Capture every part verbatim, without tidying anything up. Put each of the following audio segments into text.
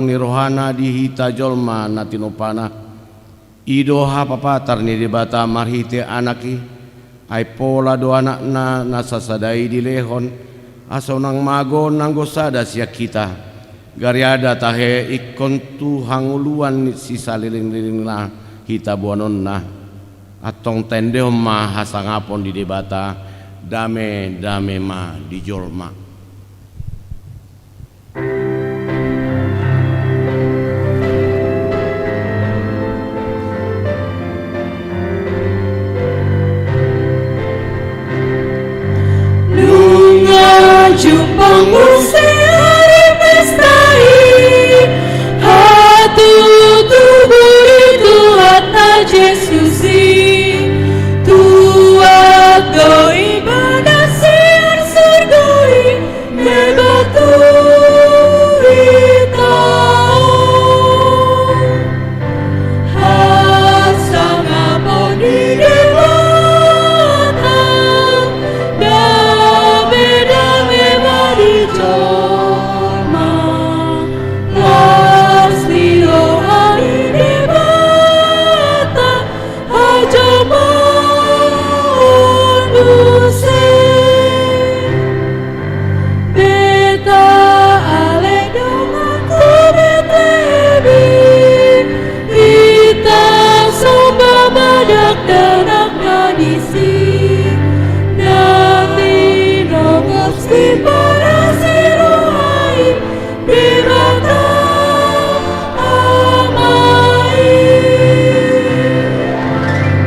ni rohana di hita jolma na tinompana. I do hapapatar ni Debata marhite Anak i, ai pola do Anakna na sasada i dilehon, asa unang mago on anggo sada sian hita. Gariada tahe ingkon tu hangoluan sisalelenglelengna hita boanonna. Antong taendehon ma hasangapon di Debata, dame-dame ma di jolma. Nunga jumpang muse ari pesta i, hatutubu di Tuhanta Jesus i, tuat do Ibana sian surgo i, mebat tu hita on. Hasangapon di Debata, dame-dame ma di jolma. Las ni roha ni Debata, hajabaon muse. Beta ale dongan tu Betlehem i, hita somba ma dakdanak na disi, na tinobus di parasi roha i, Debata Ama i.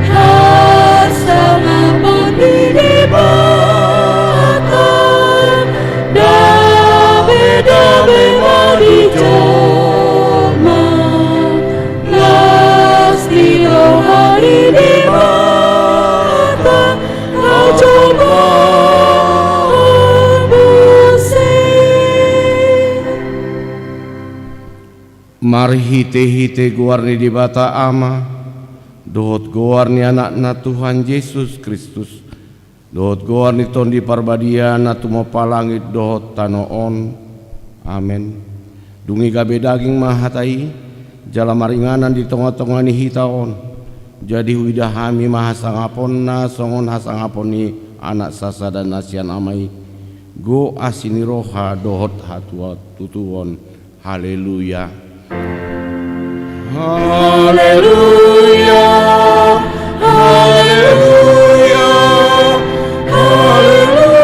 Hasangapon di Debata, dame-dame ma di jolma. Las ni roha ni Debata, hajabaon muse. Marhite-hite goar ni Debata Ama, dohot goar ni Anakna Tuhan Jesus Kristus, dohot goar ni Tondi Parbadia na tumompa langit dohot tano on. Amen. Dung i gabe daging ma hata i, jala maringanan di tonga-tonga ni hita on. Jadi huida hami ma hasangaponna songon hasangapon ni Anak sasada na sian Ama i. Gok asi ni roha dohot hatuatutuon. Haleluya. Haleluya. Haleluya. Haleluya.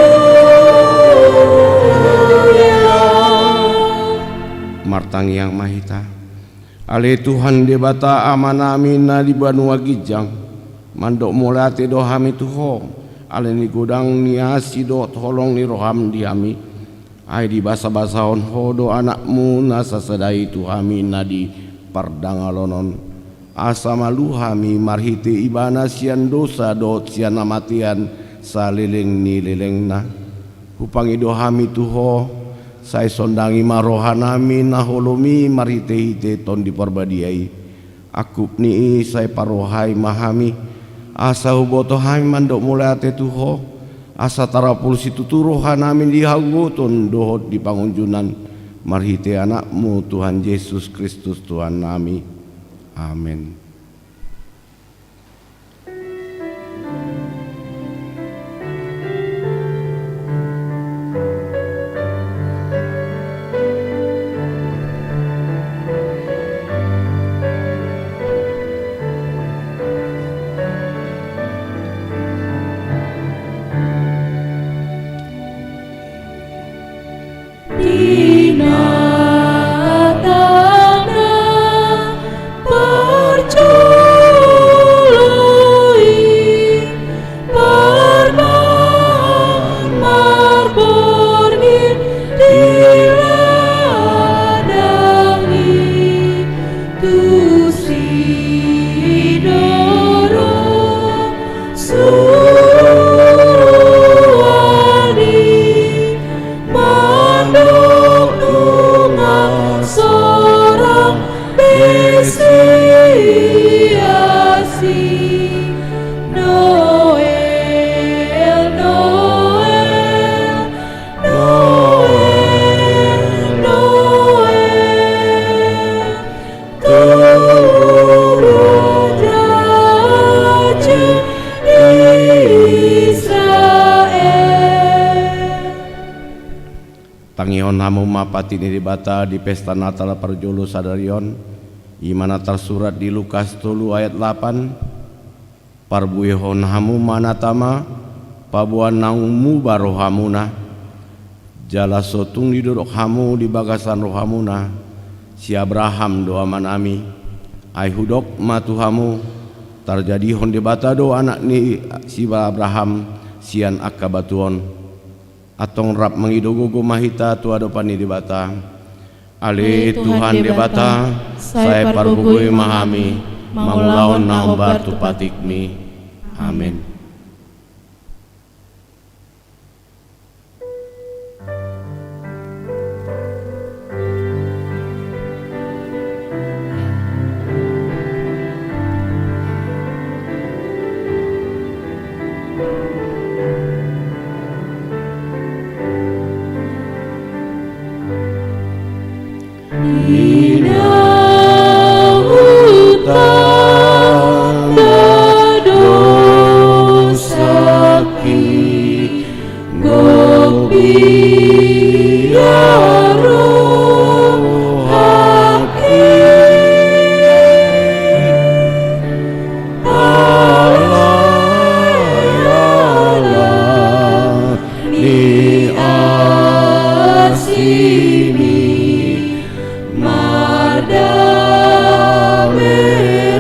Martangiang ma hita. Ale Tuhan Debata Amanami na di banua ginjang, mandok mauliate do hami tu Ho, ala ni godang ni asi dohot holong ni roham di hami. Ai dibasabasahon Ho do Anakmu na sasada i tu hami na di pardangalon on, asa malua hami marhite Ibana sian dosa dohot sian hamatean saleleng ni lelengna. Hupangido hami tu Ho, sai sondangi ma rohanami na holom i marhitehite Tondi Parbadia i. Angkup ni i sai parrohai ma hami, asa huboto hami mandok mauliate tu Ho, asa tarapul situtu rohanami di hagogoton dohot di pangunjunan, marhite Anakmu Tuhan Jesus Kristus Tuhannami. Amen. Binatang na parjolo i, parmahan marborngin di ladang i, tusi didorong suruan i, mandok nunga sorang be si asi. Noel, Noel, Noel, Noel. Ihon hamu ma patik ni Debata di pesta Natal parjolo sadari on, i ma na tarsurat di Lukas tolu ayat lapan. Parbuehon hamu ma na tama, paboa naung muba rohamuna. Jala so tung didok hamu di bagasan rohamuna, si Abraham do amanami. Ai hudok ma tu hamu, tarjadihon Debata do anak ni si Abraham sian angka batu on. Antong rap mangido gogo ma hita tu adopan ni Debata. Ale Tuhan Debata, sai pargogoi ma hami mangulahon na hombar tu patikmi. Amen. Ina hutanda dosaki, gok dia rohaki. Alai ala ni asimi, mardame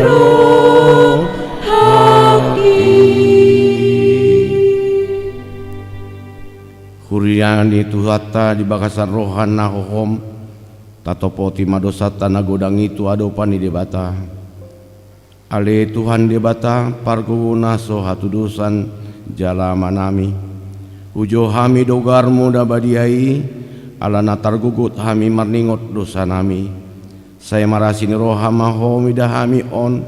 rohaki. Huria ni Tuhanta di bagasan roha na hohom, tatopoti ma dosanta na godang i tu adopan ni Debata. Ale Tuhan Debata, pargogo na so hatudosan jala amanami. Hujou hami do goarmu na badia i, ala na targogot hami marningot dosanami. Sai marasi ni roha ma Ho mida hami on,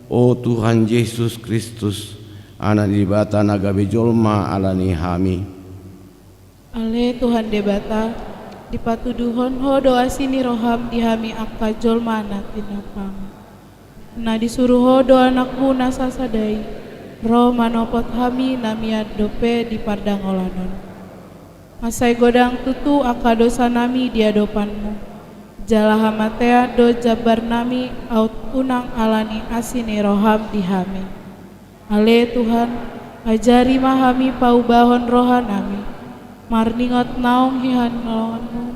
o Tuhan Jesus Kristus, Anak ni Debata na gabe jolma ala ni hami. Ale Tuhan Debata, dipatuduhon Ho do asi ni roham di hami angka jolma na tinampam. Na disuru Ho do Anakmu na sasada i, ro manopot hami na mian dope di pardangolan on. Mansai godang tutu angka dosanami di adopanmu, jala hamatean do jambarnami aut unang ala ni asi ni roham di hami. Ale Tuhan, ajari ma hami paubahon rohanami, marningot naung hinaloanmu,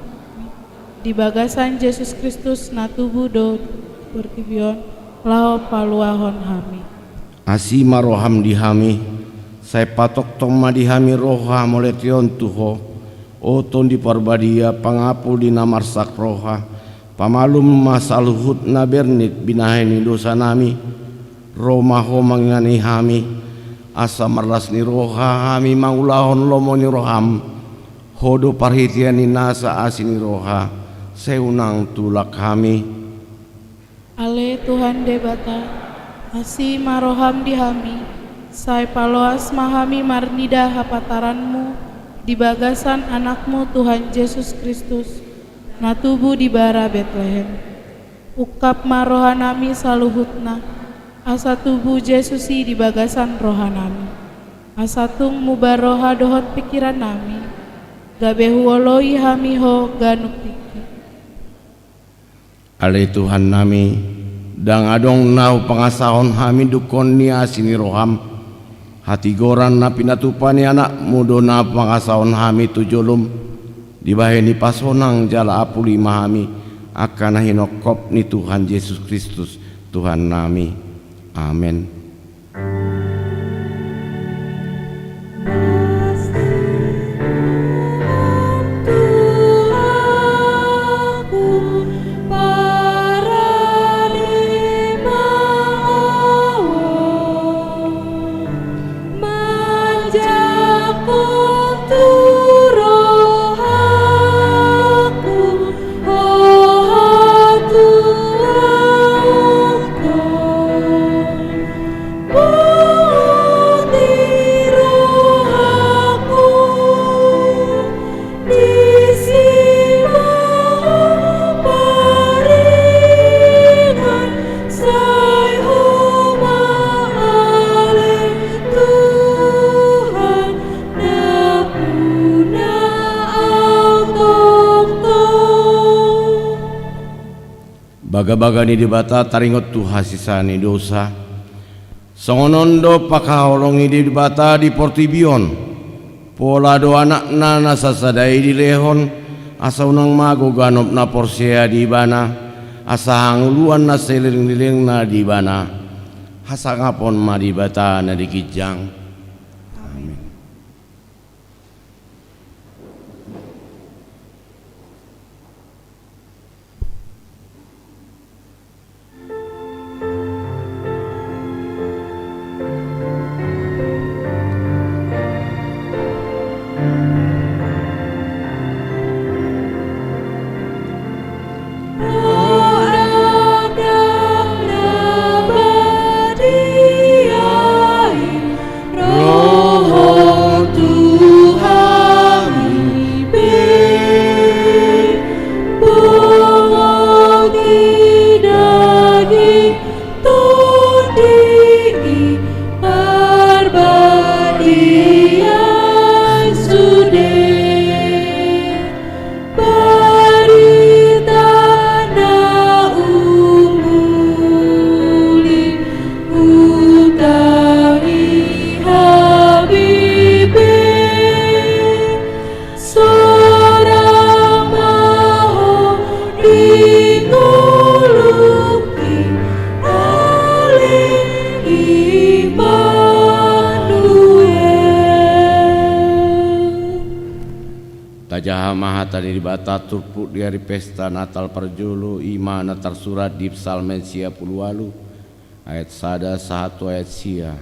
di bagasan Jesus Kristus na tubu do di portibi on, laho paluahon hami. Asi ma roham di hami, sai patongtong ma di hami roha mauliate on tu Ho, o Tondi Parbadia, pangapul di na marsak roha, pamalum ma saluhut na bernit binahen ni dosanami, ro ma Ho mangingani hami, asa marlas ni roha hami mangulahon lomo ni roham, Ho do parhitean ni nasa asi ni roha, sai unang tulak hami. Ale Tuhan Debata, asi ma roham di hami, sai paloas ma hami marnida hapataranmu di bagasan Anakmu Tuhan Jesus Kristus, na tubu di bara Betlehem. Ungkap ma rohanami saluhutna, asa tubu Jesus i di bagasan rohanami. Asa tung muba roha dohot pingkirannami, gabe huoloi hami Ho ganup tingki. Ale Tuhannami, ndang adong na hupangasahon hami dungkon ni asi ni roham. Hatigoran na pinatupa ni Anakmu do na hupangasahon hami tu jolom, dibahen i pasonang jala apuli ma hami, angka na hinongkop ni Tuhan Jesus Kristus, Tuhannami. Amen. Bagabaga ni Debata taringot tu hasesaan ni dosa. Songon on do pangkaholongi Debata di portibi on. Pola do Anakna na sasada i dilehon, asa unang mago ganup na porsea di Ibana, asa hangoluan na saleleng-lelengna di Ibana. Hasangapon ma Debata na di ginjang. Amin. Roh Tuhan i pe, pungu di daging, tondi i parbadiaan sude. Barita na umuli hutangi habibi, sorang ma ho di ngolungki, ale Immanuel. Tajaha ma hata ni Debata turpuk di ari pesta Natal parjolo, i ma na tarsurat di Psalmen sia pulu ualu, ayat sada sahat tu ayat sia.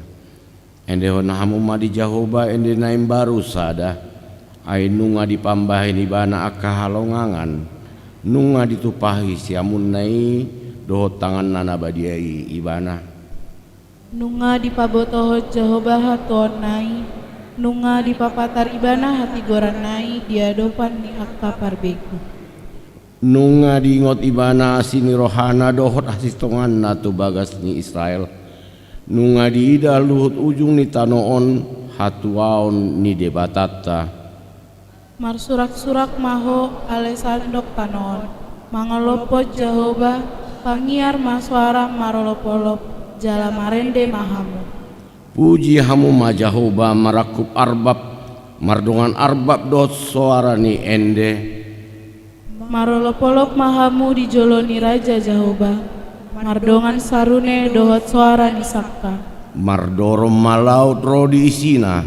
Endehon hamu ma di Jahowa ende na imbaru sada, ai nunga dipambahen Ibana angka halongangan, nunga ditumpahi siamunna i dohot tanganna na badia i Ibana. Nunga dipabotohon Jahowa hatuaonna i, nunga dipapatar Ibana hatigoranna i di adopan ni angka parbegu. Nunga diingot Ibana asi ni rohana dohot hasintonganna tu bagas ni Israel. Nunga diida luhut ujung ni tano on hatuaon ni Debatanta. Marsuraksurak ma ho, ale sandok tano on, mangolophon Jahowa, pangiar ma soaram marolopolop, jala marende ma hamu. Puji hamu ma Jahowa marangkup arbab, mardongan arbab dohot soara ni ende. Marolopolop ma hamu di jolo ni Raja Jahowa, mardongan sarune dohot soara ni sangka. Mardorong ma laut ro di isina,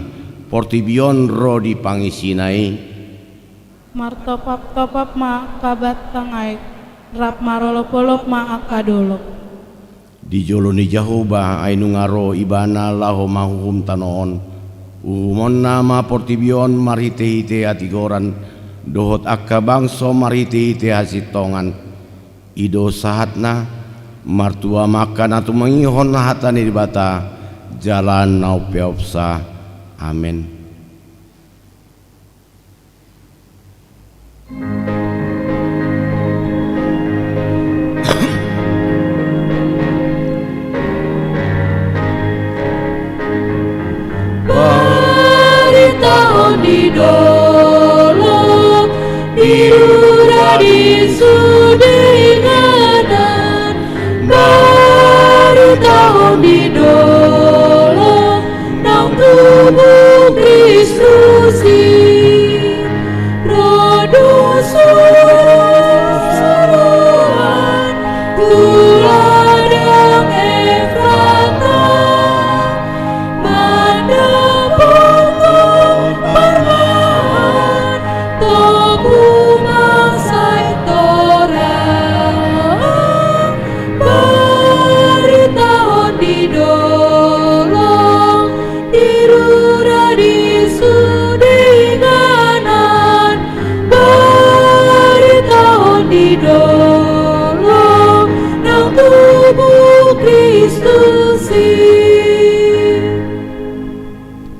portibi on ro di pangisina i. Martopaptopap ma angka bantang aek, rap marolopolop ma angka dolok. Di jolo ni Jahowa, ai nunga ro Ibana laho manguhum tano on. Uhumonna ma portibi on marhitehite hatigoran, dohot angka bangso marhitehite hasintongan. I do sahatna. Martua ma angka na tumangihon hata ni Debata, jala na umpeopsa. Amen. Baritahon di dolok, di rura, di sude inganan. Baritahon di dolok, naung tubu Kristus i. Ro do suruan tu ladang Efrata, mandapothon parmahan, tobu ma sai torang. Baritahon di dolok, di rura, di sude inganan. Baritahon di dolok, naung tubu Kristus i.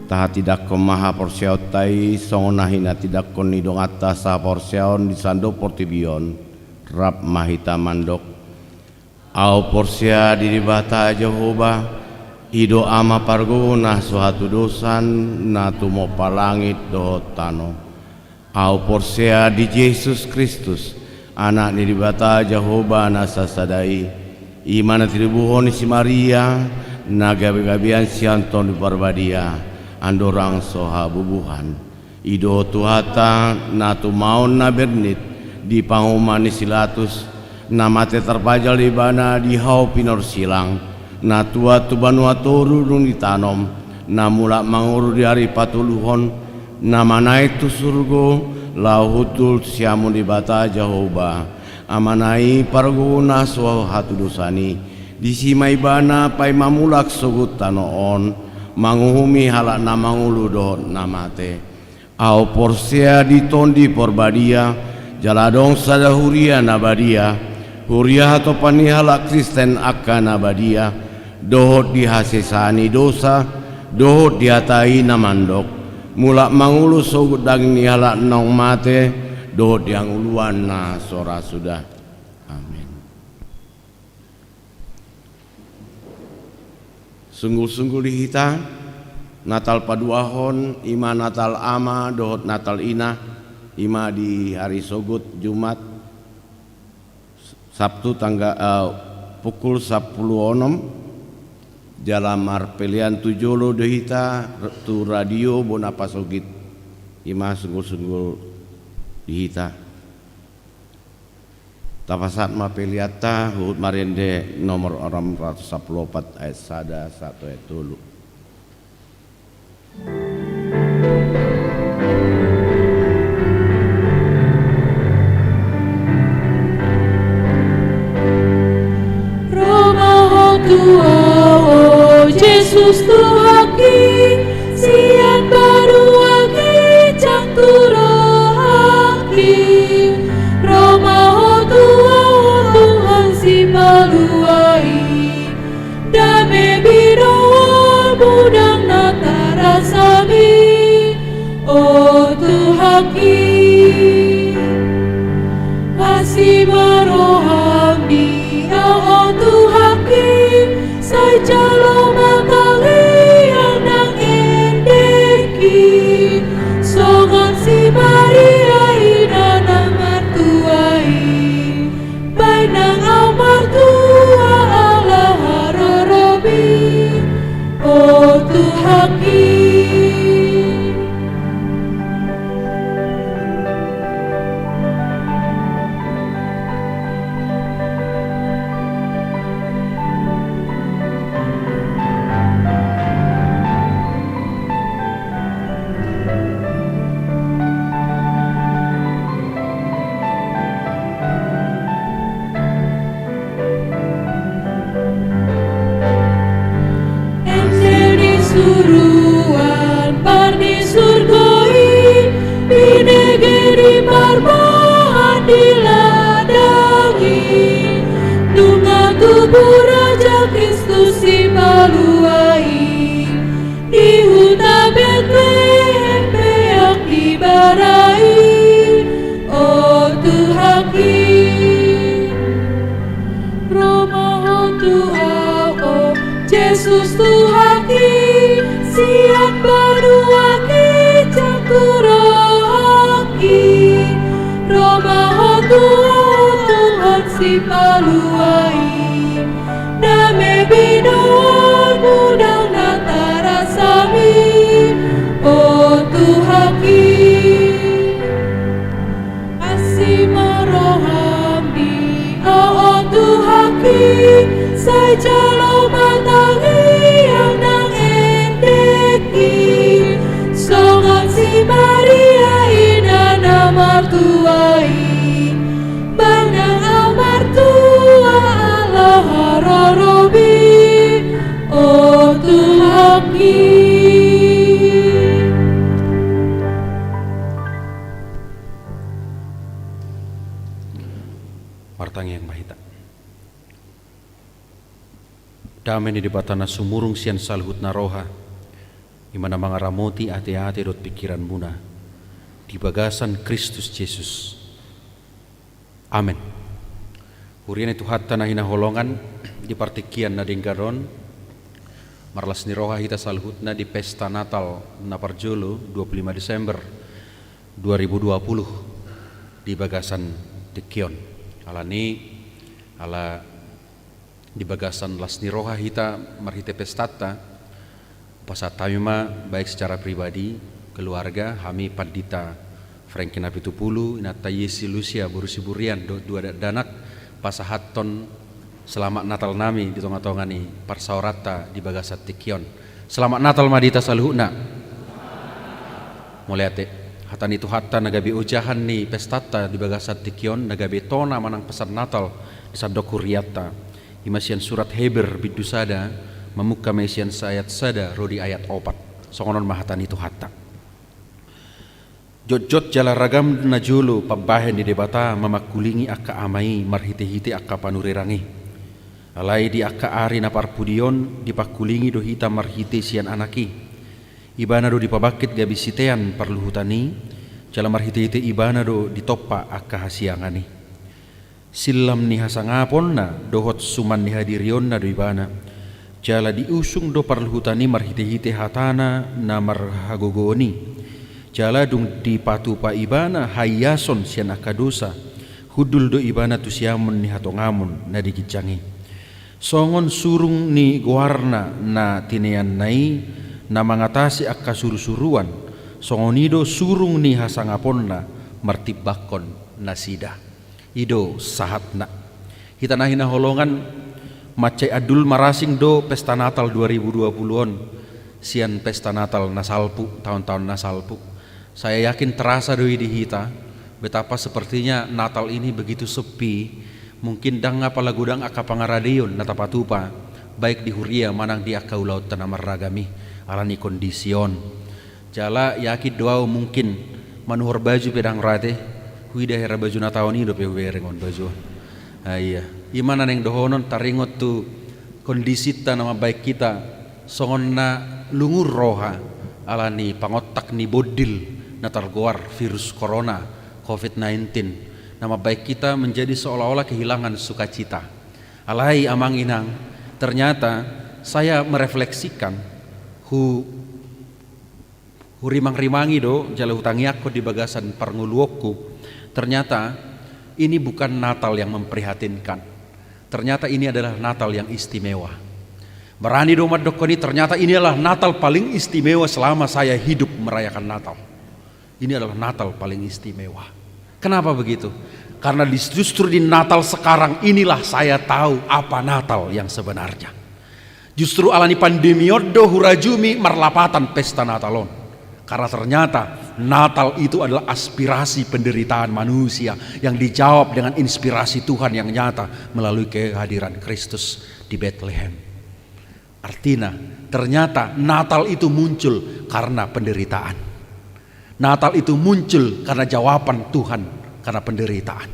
Tahatindangkon ma haporseaonta i songon na hinatindangkon ni donganta sahaporseaon di sandok portibi on. Rap ma hita mandok. Ahu porsea di Debata Jahowa, i do Ama parguna so hatudosan na tumompa langit dohot tano. Ahu porsea di Jesus Kristus, Anak ni Debata Jahowa na sasada i, i ma na tinibuhon ni si Maria, na gabe-gabean sian Tondi Parbadia, andorang so habubuhan. I do Tuhanta, na tumaon na bernit di panguhuman ni si Latus, na mate tarpajal ibana di hau pinorsilang, na tuat tu banua toru dung ditanom, na mulak mangolu di ari patoluhon, na manaek tu surgo, laho hundul tu siamun ni Debata Jahowa, Amana i pargogoi na so hatudosan i, disi ma ibana paima mulak sogot tano on, manguhumi halak na mangolu dohot na mate. Ahu porsea di Tondi Parbadia, jala adong sada huria na badia, huria hatopan ni halak Kristen angka na badia, dohot di hasesaan ni dosa, dohot di hata i na mandok, mulak mangolu sogot daging ni halak naung mate, dohot di hangoluan na so ra suda. Amen. Sungkun-sungkun di hita, Natal paduahon, i ma Natal Ama dohot Natal Ina, i ma di ari sogot Jumat, Sabtu tangga-, eh, pukul sampulu onom, jala marpelean tu jolo do hita tu Radio Bona Pasogit, i ma sungkun-sungkun di hita. Tapasahat ma peleanta, huhut marende nomor onom ratus sampulu opat ayat sada sahat tu ayat tolu. Ro ma Ho tu ahu, o Jesus Tuhanki, sian banua ginjang tu rohangki. Ro ma Ho tu ahu, Tuhan Sipalua i, dame binoanMu ndang na tarasa be, o Tuhanki. Asi ma rohaM di ahu, o Tuhanki, sai jalo ma tangiang nang endengki, songon si Maria ina na martua i. Baen nang ahu martua ala haroroMi, o Tuhanki. Ende ni suruan par ni surgo i, binege di parbahan di ladang i, nunga tubu Raja Kristus Sipalua i. Di huta Betlehem peak di bara i, o Tuhanki. Ro ma Ho tu ahu, o Jesus Tuhanki, sian banua ginjang tu rohangki. Ro ma Ho tu ahu, Tuhan Sipalua i, dame binoanMu ndang na tarasa be, o Tuhanki. Asi ma rohaM di ahu, o Tuhanki, sai jalo ma tangiang nang endengki, songon si Maria ina na martua i. Baen nang ahu martua ala haroroMi, o Tuhanki. Martangiang ma hita. Dame ni Debata na sumurung sian saluhutna roha, i ma na mangaramoti ateate dohot pingkiranmuna di bagasan Kristus Jesus. Amen. Huria ni Tuhanta na hinaholongan, di partingkian na denggan on, marlas ni roha hita saluhutna di pesta Natal na parjolo, dua puluh lima Desember dua ribu dua puluh, di bagasan Tingki on. Alani, ala di bagasan las ni roha hita marhite pestanta, pasahat hami ma baik secara pribadi, keluarga, hami Pandita Frankie Napitupulu, inanta Yesi Lucia boru Siburian, dohot dua dakdanak, pasahathon selamat Natal nami di tonga-tonga ni parsaoranta di bagasan tingki on. Selamat Natal ma di hita saluhutna. Mauliate. Hata ni Tuhanta na gabe ojahan ni pestanta di bagasan tingki on, na gabe tona manang pesan Natal di sandok hurianta. I ma sian surat Heber bindu sada, mamungka ma i sian ayat sada ro di ayat opat. Songon on ma hata ni Tuhanta. Jotjot jala ragam na jolo pambahen ni Debata mamangkulingi angka ama i marhite-hite angka panurirang i. Alai di angka ari na parpudi on dipangkulingi do hita marhite sian Anak i. Ibana do dipabangkit gabe sitean parluhutan i, jala marhite-hite Ibana do ditompa angka hasiangan i. Sillam ni hasangaponna dohot suman ni hadirionna do Ibana. Jala diusung do parluhutan i marhite-hite hatana na marhagogoon i. Jala dung dipatupa Ibana haiason sian angka dosa, hundul do Ibana tu siamun ni hatongamon na di ginjang i. Songon surung ni goarna na tineanna i na mangatasi angka surusuruan, songon i do surung ni hasangaponna martimbangkon nasida. I do sahatna. Hita na hinaholongan, mansai andul marasing do pesta Natal dua ribu dua puluh on sian pesta Natal na salpu, taon-taon na salpu. Saya yakin terasa do i di hita, betapa sepertinya Natal ini begitu sepi. Mungkin ndang apala godang angka pangaradeion na tapatupa, baik di huria manang di angka ulaonta na marragam i, alani kondisi on. Jala yakin do ahu mungkin manuhor baju pe ndang ra ate, huida hera baju na taon i dope hubereng on baju on. Ah, iya. I ma na naeng dohonon taringot tu kondisinta na mambahen hita songon na lungun roha alani pangontak ni bondil na targoar virus corona, covid nineteen, na mambahen hita menjadi seolah-olah kehilangan sukacita. Alai amang inang, ternyata saya merefleksikan, hu hurimang-rimangi do jala hutangiangkon di bagasan parngoluonku. Ternyata ini bukan Natal yang memprihatinkan. Ternyata ini adalah Natal yang istimewa. Berani do mandokkon i, ternyata ini adalah Natal paling istimewa selama saya hidup merayakan Natal. Ini adalah Natal paling istimewa. Kenapa begitu? Karena di, justru di Natal sekarang inilah saya tahu apa Natal yang sebenarnya. Justru alani pandemi on do hurajumi marlapatan pesta Natal on. Karena ternyata Natal itu adalah aspirasi penderitaan manusia yang dijawab dengan inspirasi Tuhan yang nyata melalui kehadiran Kristus di Betlehem. Artina, ternyata Natal itu muncul karena penderitaan. Natal itu muncul karena jawaban Tuhan karena penderitaan.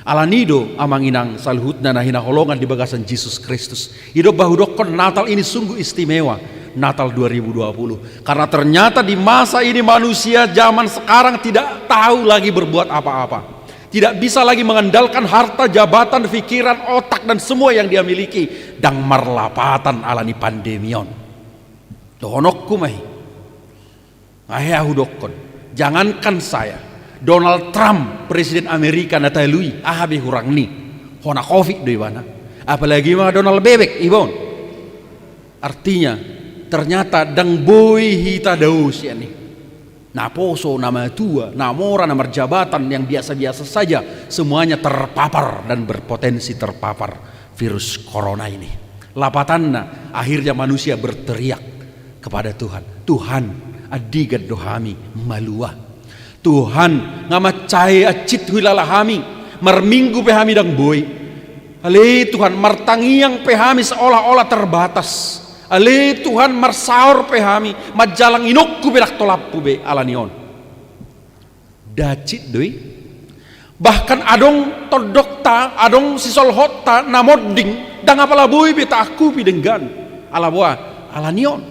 Alani do amang inang saluhutna na hinaholongan di bagasan Jesus Kristus. I do ba hudokkon Natal ini sungguh istimewa, Natal dua ribu dua puluh. Karena ternyata di masa ini manusia zaman sekarang tidak tahu lagi berbuat apa-apa. Tidak bisa lagi mengandalkan harta, jabatan, pikiran, otak, dan semua yang dia miliki. Ndang marlapatan alani pandemi on. Dohononku ma i. Nga hea hudokkon. Jangankan saya, Donald Trump, presiden Amerika na talu i, aha be hurang ni? Hona covid do ibana. Apalagi ma Donald Bebek, iba on. Artinya, ternyata ndang boi hita dao sian i. Naposo, na matua, na mora, na marjabatan, yang biasa-biasa saja, semuanya terpapar dan berpotensi terpapar virus corona ini. Lapatanna, akhirnya manusia berteriak kepada Tuhan, "Tuhan, andigan do hami, malua. Tuhan, nga mansai hansit huhilala hami, marminggu pe hami ndang boi. Ale Tuhan, martangiang pe hami seolah-olah terbatas. Ale Tuhan, marsaor pe hami, manjalang inongku pe ndang tolaphu be alani on." Hansit do i. Bahkan adong tondongta, adong sisolhotta na monding, ndang apala boi be taangkupi denggan. Ala boha? Alani on.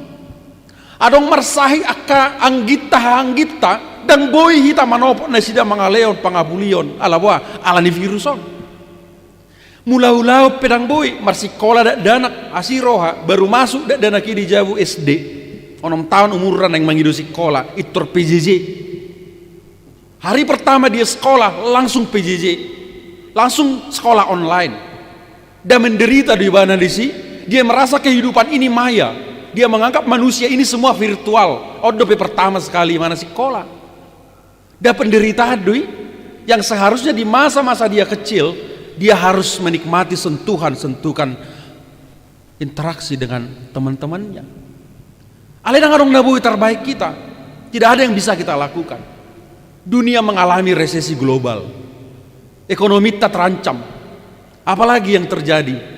Adong marsahi angka angginta hahaangginta, ndang boi hita manopot nasida mangalehon pangapulion. Ala boha? Alani virus on. Mulaulaon pe ndang boi, marsingkola dakdanak, asi roha, baru masuk dakdanak i di jabu S D. Onom taon umurna naeng mangido singkola, pintor P J J. Hari pertama dia sekolah, langsung P J J. Langsung sekolah online. Dia menderita do ibana disi. Dia merasa kehidupan ini maya. Dia menganggap manusia ini semua virtual. On dope pertama sekali ibana sikola. Dia penderitaan do i, yang seharusnya di masa-masa dia kecil, dia harus menikmati sentuhan-sentuhan interaksi dengan teman-temannya. Alai ndang adong na boi tarbahen hita. Tidak ada yang bisa kita lakukan. Dunia mengalami resesi global. Ekonomi ta terancam. Apalagi yang terjadi?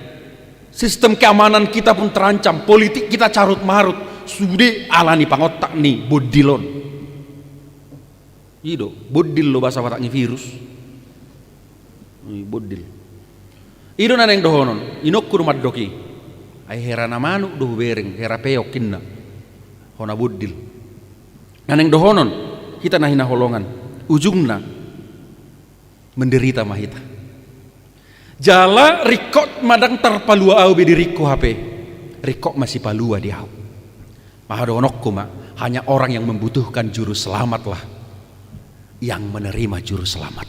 Sistem keamanan kita pun terancam. Politik kita carut marut. Sude alani pangontak ni bondil on. I do, bondil do bahasa Batak ni virus. I, bondil. I do na naeng dohonon, inongku do mandok i. Ai hera na manuk do hubereng, hera peok inna. Hona bondil. Na naeng dohonon, hita na hinaholongan. Ujungna, menderita ma hita. Jala ringkot ma ndang tarpalua ahu be diringku hape. Ringkot ma sipalua di ahu. Maka dohononku ma, hanya orang yang membutuhkan juru selamatlah yang menerima juru selamat.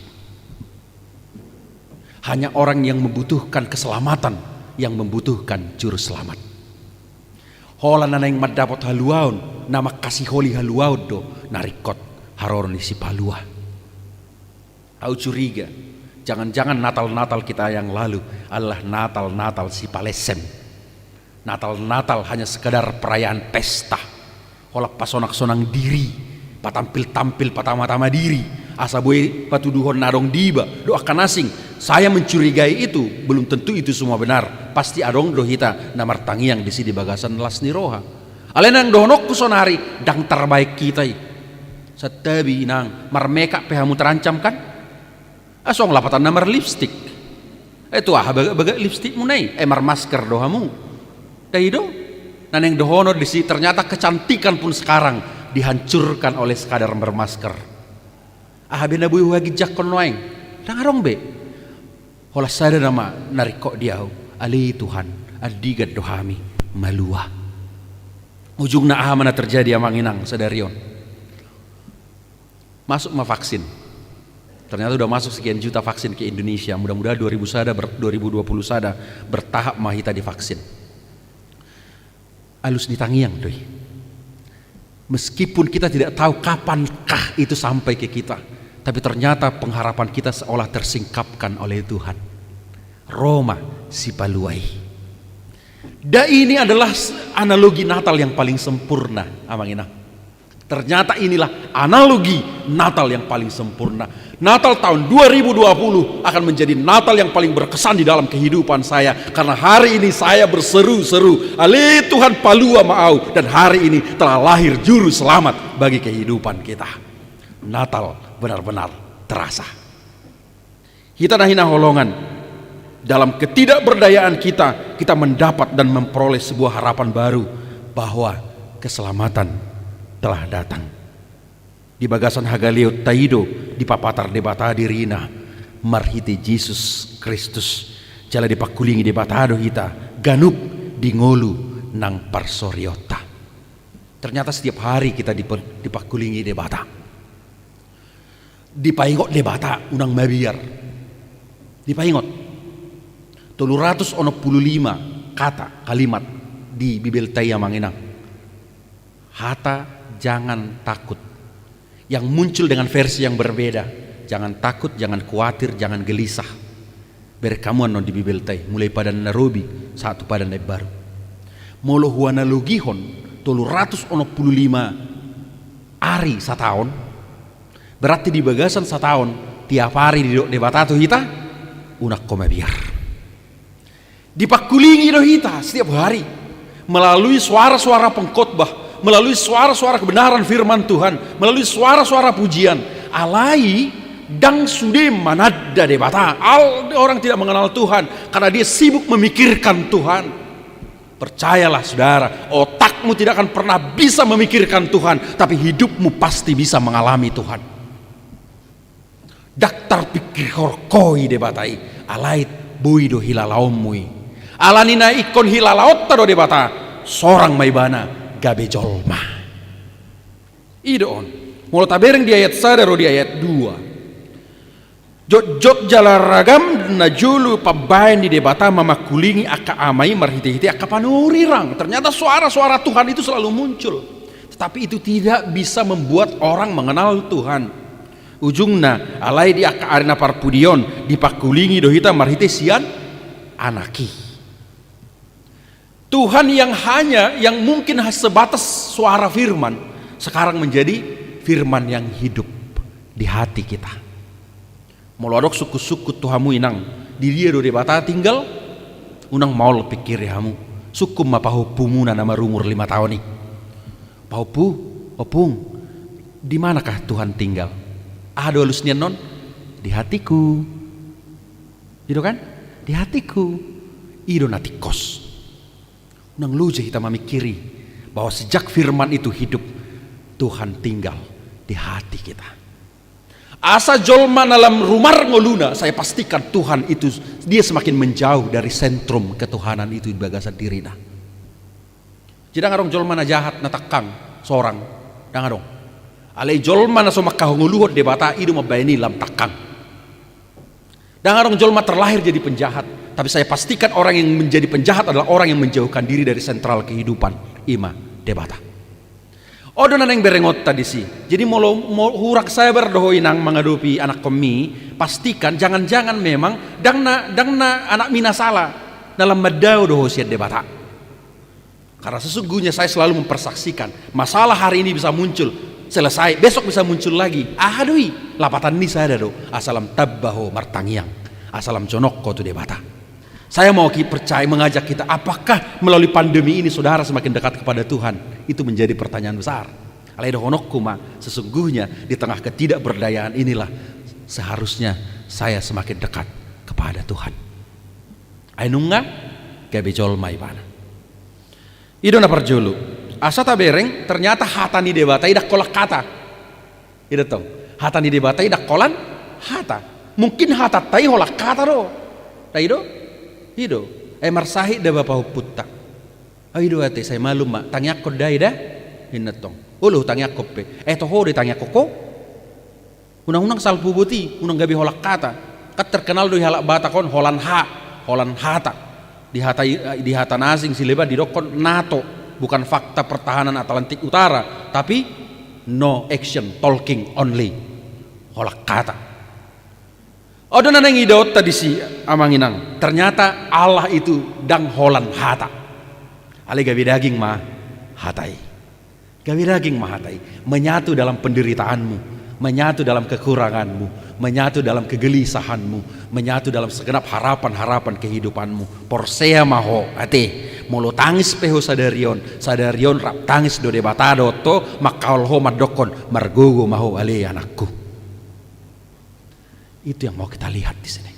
Hanya orang yang membutuhkan keselamatan yang membutuhkan juru selamat. Holan na naeng mandapot haluaon, na mangkasiholi haluaon do na ringkot haroro ni sipalua. Au curiga, jangan-jangan Natal-Natal kita yang lalu adalah Natal-Natal sipalessem. Natal-Natal hanya sekadar perayaan pesta. Holan pasonang-sonang diri, patampil-tampil, patama-tama diri. Asa boi patuduhon na adong di iba, dohot angka na asing. Saya mencurigai itu, belum tentu itu semua benar. Pasti adong do hita na martangiang disi di bagasan las ni roha. Alai na naeng dohononku sonari, ndang tarbahen hita i. Santabi inang, marmekap pe hamu terancam kan? Asong lapatanna marlipstik. Eh, tu aha bagak-bagak lipstikmuna i? Eh, marmasker do hamu. Dai do. Na naeng dohonon disi, ternyata kecantikan pun sekarang dihancurkan oleh sekadar bermasker. Aha be na boi huhaginjangkon nuaeng? Ndang adong be. Holan sada nama na ringkot di ahu. Ale Tuhan, andigan do hami malua. Ujungna aha ma na terjadi amang inang sadari on? Masuk ma vaksin. Ternyata udah masuk sekian juta vaksin ke Indonesia. Mudah-mudahan dua ribu sada ber-, dua ribu dua puluh sada bertahap ma hita divaksin. Alus ni tangiang do i. Meskipun kita tidak tahu kapankah itu sampai ke kita, tapi ternyata pengharapan kita seolah tersingkapkan oleh Tuhan. Ro ma sipalua i. Dan ini adalah s-, analogi Natal yang paling sempurna, amang inang. Ternyata inilah analogi Natal yang paling sempurna. Natal tahun dua ribu dua puluh akan menjadi Natal yang paling berkesan di dalam kehidupan saya. Karena hari ini saya berseru-seru, "Ale Tuhan, palua ma au." Dan hari ini telah lahir juru selamat bagi kehidupan kita. Natal benar-benar terasa. Hita na hinaholongan, dalam ketidakberdayaan kita, kita mendapat dan memperoleh sebuah harapan baru bahwa keselamatan telah datang. Di bagasan hagaleonta i do dipapatar Debata dirina marhite Jesus Kristus. Jala dipangkulingi Debata do hita ganup di ngolu nang parsorionta. Ternyata setiap hari kita dipe-, dipangkulingi Debata. Dipaingot Debata unang mabiar. Dipaingot. Tolu ratus onom pulu lima kata, kalimat di Bibelta i, amang inang. Hata jangan takut. Yang muncul dengan versi yang berbeda. Jangan takut, jangan kuatir, jangan gelisah. Bereng hamu annon di Bibelta i, mulai Padan na Robi sahat tu Padan na Imbaru. Molo huanalogihon tolu ratus onom pulu lima ari sataon, berarti di bagasan sataon, tiap ari didok Debata tu hita, unang ho mabiar. Dipangkulingi do hita setiap hari. Melalui suara-suara pengkhotbah, melalui suara-suara kebenaran firman Tuhan, melalui suara-suara pujian. Alai, ndang sude mananda Debata. Al-, orang tidak mengenal Tuhan, karena dia sibuk memikirkan Tuhan. Percayalah, saudara, otakmu tidak akan pernah bisa memikirkan Tuhan, tapi hidupmu pasti bisa mengalami Tuhan. Ndang tarpingkirhon ho i Debata i, alai boi do hilalaonmu i. Alani na ingkon hilalaonta do Debata, sorang ma ibana gabe jolma. I do on. Molo tabereng di ayat sada ro di ayat dua. Jotjot jala ragam na jolo pambaen ni Debata mamangkulingi angka ama i marhitehite angka panurirang. Ternyata suara-suara Tuhan itu selalu muncul. Tetapi itu tidak bisa membuat orang mengenal Tuhan. Ujungna, alai di angka ari na parpudi on, dipangkulingi do hita marhite sian Anak i. Tuhan yang hanya, yang mungkin sebatas suara firman, sekarang menjadi firman yang hidup di hati kita. Molo adong sungkun-sungkun tu hamu inang, di dia do Debata tinggal, unang maol pingkiri hamu. Sungkun ma pahompumuna na marumur lima taon i. Pahompu, ompung, di manakah Tuhan tinggal? Aha do alus nian on? Di hatiku. I do kan? Di hatiku. I do na tingkos. Unang loja hita mamingkiri bahwa sejak firman itu hidup, Tuhan tinggal di hati kita. Asa jolma na lam rumar ngoluna, saya pastikan Tuhan itu, dia semakin menjauh dari sentrum ketuhanan itu di bagasan dirina. Jadi ndang adong jolma na jahat, na tangkang, sorang. Ndang adong. Alai jolma na so mangkangoluhon Debata, i do mambaen i lam tangkang. Ndang adong jolma terlahir jadi penjahat, tapi saya pastikan orang yang menjadi penjahat adalah orang yang menjauhkan diri dari sentral kehidupan, i ma Debata. On do na naeng berengonta disi. Jadi molo, molo hurang sabar do ho inang mangadopi anakkonmi, pastikan, jangan-jangan memang ndang na, ndang na anakmi na sala, na lam mandao do ho sian Debata. Karena sesungguhnya saya selalu mempersaksikan, masalah hari ini bisa muncul, selesai, besok bisa muncul lagi. Aha do i? Lapatan ni sada do, asa lam tamba ho martangiang, asa lam jonok ho tu Debata. Saya mau ki-, percaya, mengajak kita, apakah melalui pandemi ini saudara semakin dekat kepada Tuhan? Itu menjadi pertanyaan besar. Alai dohononku ma, sesungguhnya di tengah ketidakberdayaan inilah seharusnya saya semakin dekat kepada Tuhan. Ai nunga gabe jolma ibana. I do na parjolo. Asa tabereng, ternyata hata ni Debata i ndang holan hata. I do tong. Hata ni Debata i ndang holan hata. Mungkin hatanta i holan hata do. Ndang i do? I do. Ai marsahit da ba pahompunta. Ai i do ate, sai malum ma, tangiangkon da i da. Inna tong. Olo tangiangkon pe. Ai toho do i tangiangkon ho. Unang-unang salpu boti, unang gabe holan hata. Kan terkenal do di halak Batak on, holan ha, holan hata. Di hata i-, di hata na asing sileban didokkon NATO, bukan fakta pertahanan Atlantik Utara, tapi no action, talking only. Holan hata. On do na naeng idaonta disi amang inang. Ternyata Allah itu ndang holan hata. Alai gabe daging ma hata i. Gabe daging ma hata i, menyatu dalam penderitaanmu, menyatu dalam kekuranganmu, menyatu dalam kegelisahanmu, menyatu dalam segenap harapan-harapan kehidupanmu. Porsea ma ho, ate, molo tangis pe ho sadari on, sadari on rap tangis do Debata dohot ho, mangkaol ho mandokkon, margogo ma ho ale anakku. Itu yang mau kita lihat di sini.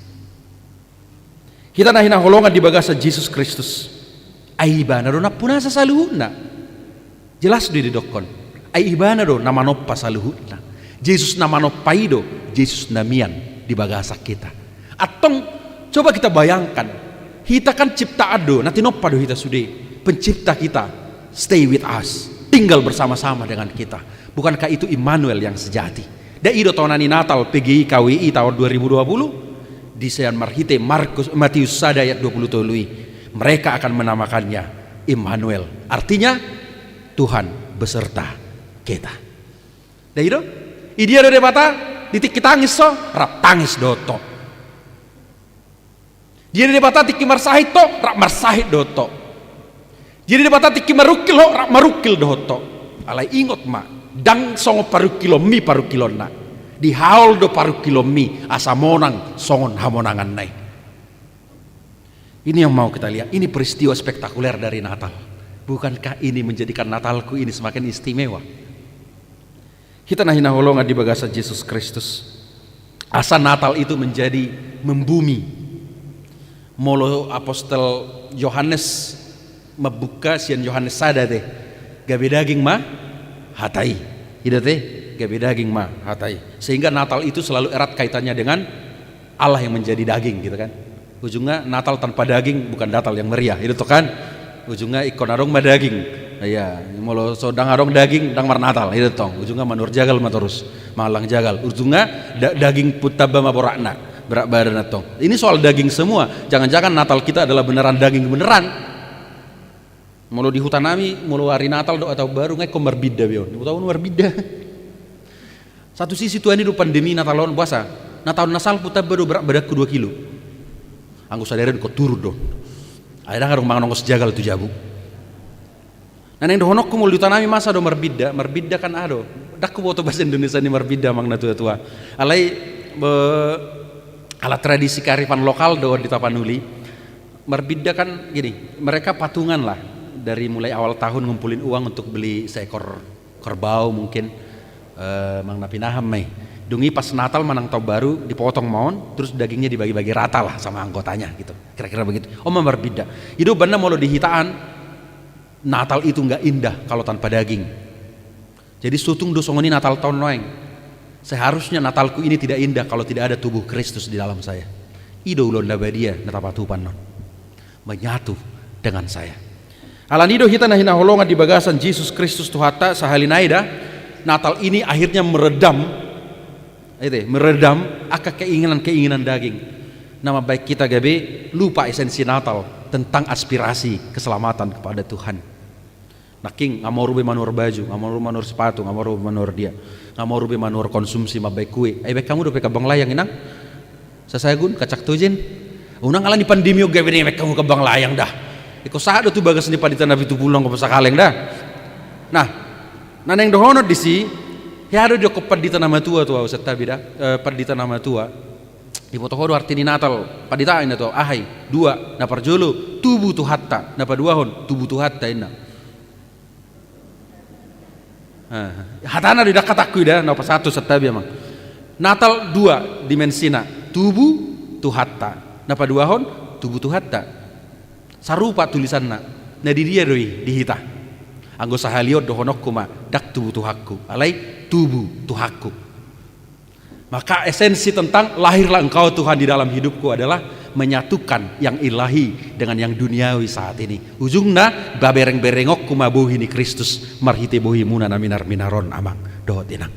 Hita na hinaholongan di bagasan Jesus Kristus. Ai ibana do nampunasa saluhutna. Jelas do i didokkon. Ai ibana do na manompa saluhutna. Jesus na manompa i do, Jesus na mian di bagasan hita. Antong, coba kita bayangkan. Hita kan ciptaan do, na tinompa do hita sude. Pencipta kita, stay with us. Tinggal bersama-sama dengan kita. Bukankah itu Immanuel yang sejati? Nda i do tona ni Natal P G I K W I taon dua ribu dua puluh? Di sian marhite Markus, Matius sada ayat dua puluh tolu i, mereka akan menamakannya Immanuel. Artinya, Tuhan beserta kita. Nda i do? Di dia do Debata, di tingki tangis ho, rap tangis dohot ho. Di dia do Debata tingki marsahit ho, rap marsahit dohot ho. Di dia do Debata tingki marungkil ho, rap marungkil dohot ho. Alai ingot ma, ndang songon parungkilonmi parungkilonna. Dihaol do parungkilonmi, asa monang songon hamonanganna i. Ini yang mau kita lihat, ini peristiwa spektakuler dari Natal. Bukankah ini menjadikan Natalku ini semakin istimewa? Hita na hinaholongan di bagasan Jesus Kristus. Asa Natal itu menjadi membumi. Molo apostel Yohanes mambuka sian Yohanes sada te, gabe daging ma hata i. I do te, gabe daging ma hata i. Sehingga Natal itu selalu erat kaitannya dengan Allah yang menjadi daging gitu kan. Ujungnya Natal tanpa daging bukan Natal yang meriah, i do tong kan. Ujungnya ingkon adong ma daging. Iya, molo so ndang adong daging, ndang marnatal, i do tong. Ujungna manuhor jagal ma torus, mangallang jagal. Ujungna da-, daging pun tamba ma boratna, berat badan antong. Ini soal daging semua. Jangan-jangan Natal kita adalah beneran daging beneran. Molo di huta nami, molo ari Natal dohot taon baru, nga ingkon marbinda be on. Di huta on marbinda. Satu sisi Tuhan i do pandemi Natal on, boasa? Na taon na salpu tamba do berat badanku dua kilo. Anggo sadari on ingkon turun do on. Ai ndang adong mangan ongos jagal tu jabu. Na naeng dohononku, molo di huta nami masa do marbinda, marbinda kan aha do. Ndang huboto bahasa Indonesia ni marbinda, amang na tua-tua. Alai, be, ala tradisi kearifan lokal do di Tapanuli. Marbinda kan gini, mereka patungan lah, dari mulai awal tahun ngumpulin uang untuk beli seekor kerbau mungkin, eh, amang na pinahan ma i. Dung i pas Natal manang taon baru dipotong ma on, terus dagingnya dibagi-bagi rata lah sama anggotanya gitu. Kira-kira begitu. On ma marbinda. I do umbahen na molo di hita an, Natal itu nggak indah kalau tanpa daging. Jadi so tung do songon i Natal taon nuaeng. Seharusnya Natalku ini tidak indah kalau tidak ada tubuh Kristus di dalam saya. I do ulaon na badia na tapatupa annon. Menyatu dengan saya. Alani i do hita na hinaholongan di bagasan Jesus Kristus Tuhanta, sahali nai da, Natal ini akhirnya meredam, itu, meredam angka keinginan-keinginan daging. Na mambahen hita gabe lupa esensi Natal tentang aspirasi keselamatan kepada Tuhan. Nangkin, nga moru be manuhor baju, nga moru manuhor sepatu, nga moru be manuhor dia, nga moru be manuhor konsumsi mambahen kue. Ai bahen hamu dope kambang layang, inang? Sasagun, kacang tojin. Unang ala ni pandemi on gabe naeng bahen hamu kambang layang da. Ingkon sahat do tu bagas ni pandita na pitu pulu nanggo pasakaleng da. Nah, na naeng dohonon disi, hea do didok pandita na matua tu ahu, santabi da, eh, pandita na matua. Diboto ho do arti ni Natal, pandita inna tu ahu, aha i? Dua, na parjolo, tubu Tuhanta, na paduahon, tubu Tuhanta inna. Ah, hatana do i, ndang hatangku i da, na pasahat tu santabi, amang. Natal dua dimensina, tubu Tuhanta, na paduahon, tubu Tuhanta. Sarupa tulisanna, na di dia do i di hita? Anggo sahali on dohononku ma, ndang tubu Tuhanku, alai tubu Tuhanku. Maka esensi tentang lahirlah Engkau Tuhan di dalam hidupku adalah menyatukan yang ilahi dengan yang duniawi saat ini. Ujungna, babereng-berengonku ma bohi ni Kristus marhite bohimuna na minar-minar on, amang dohot inang.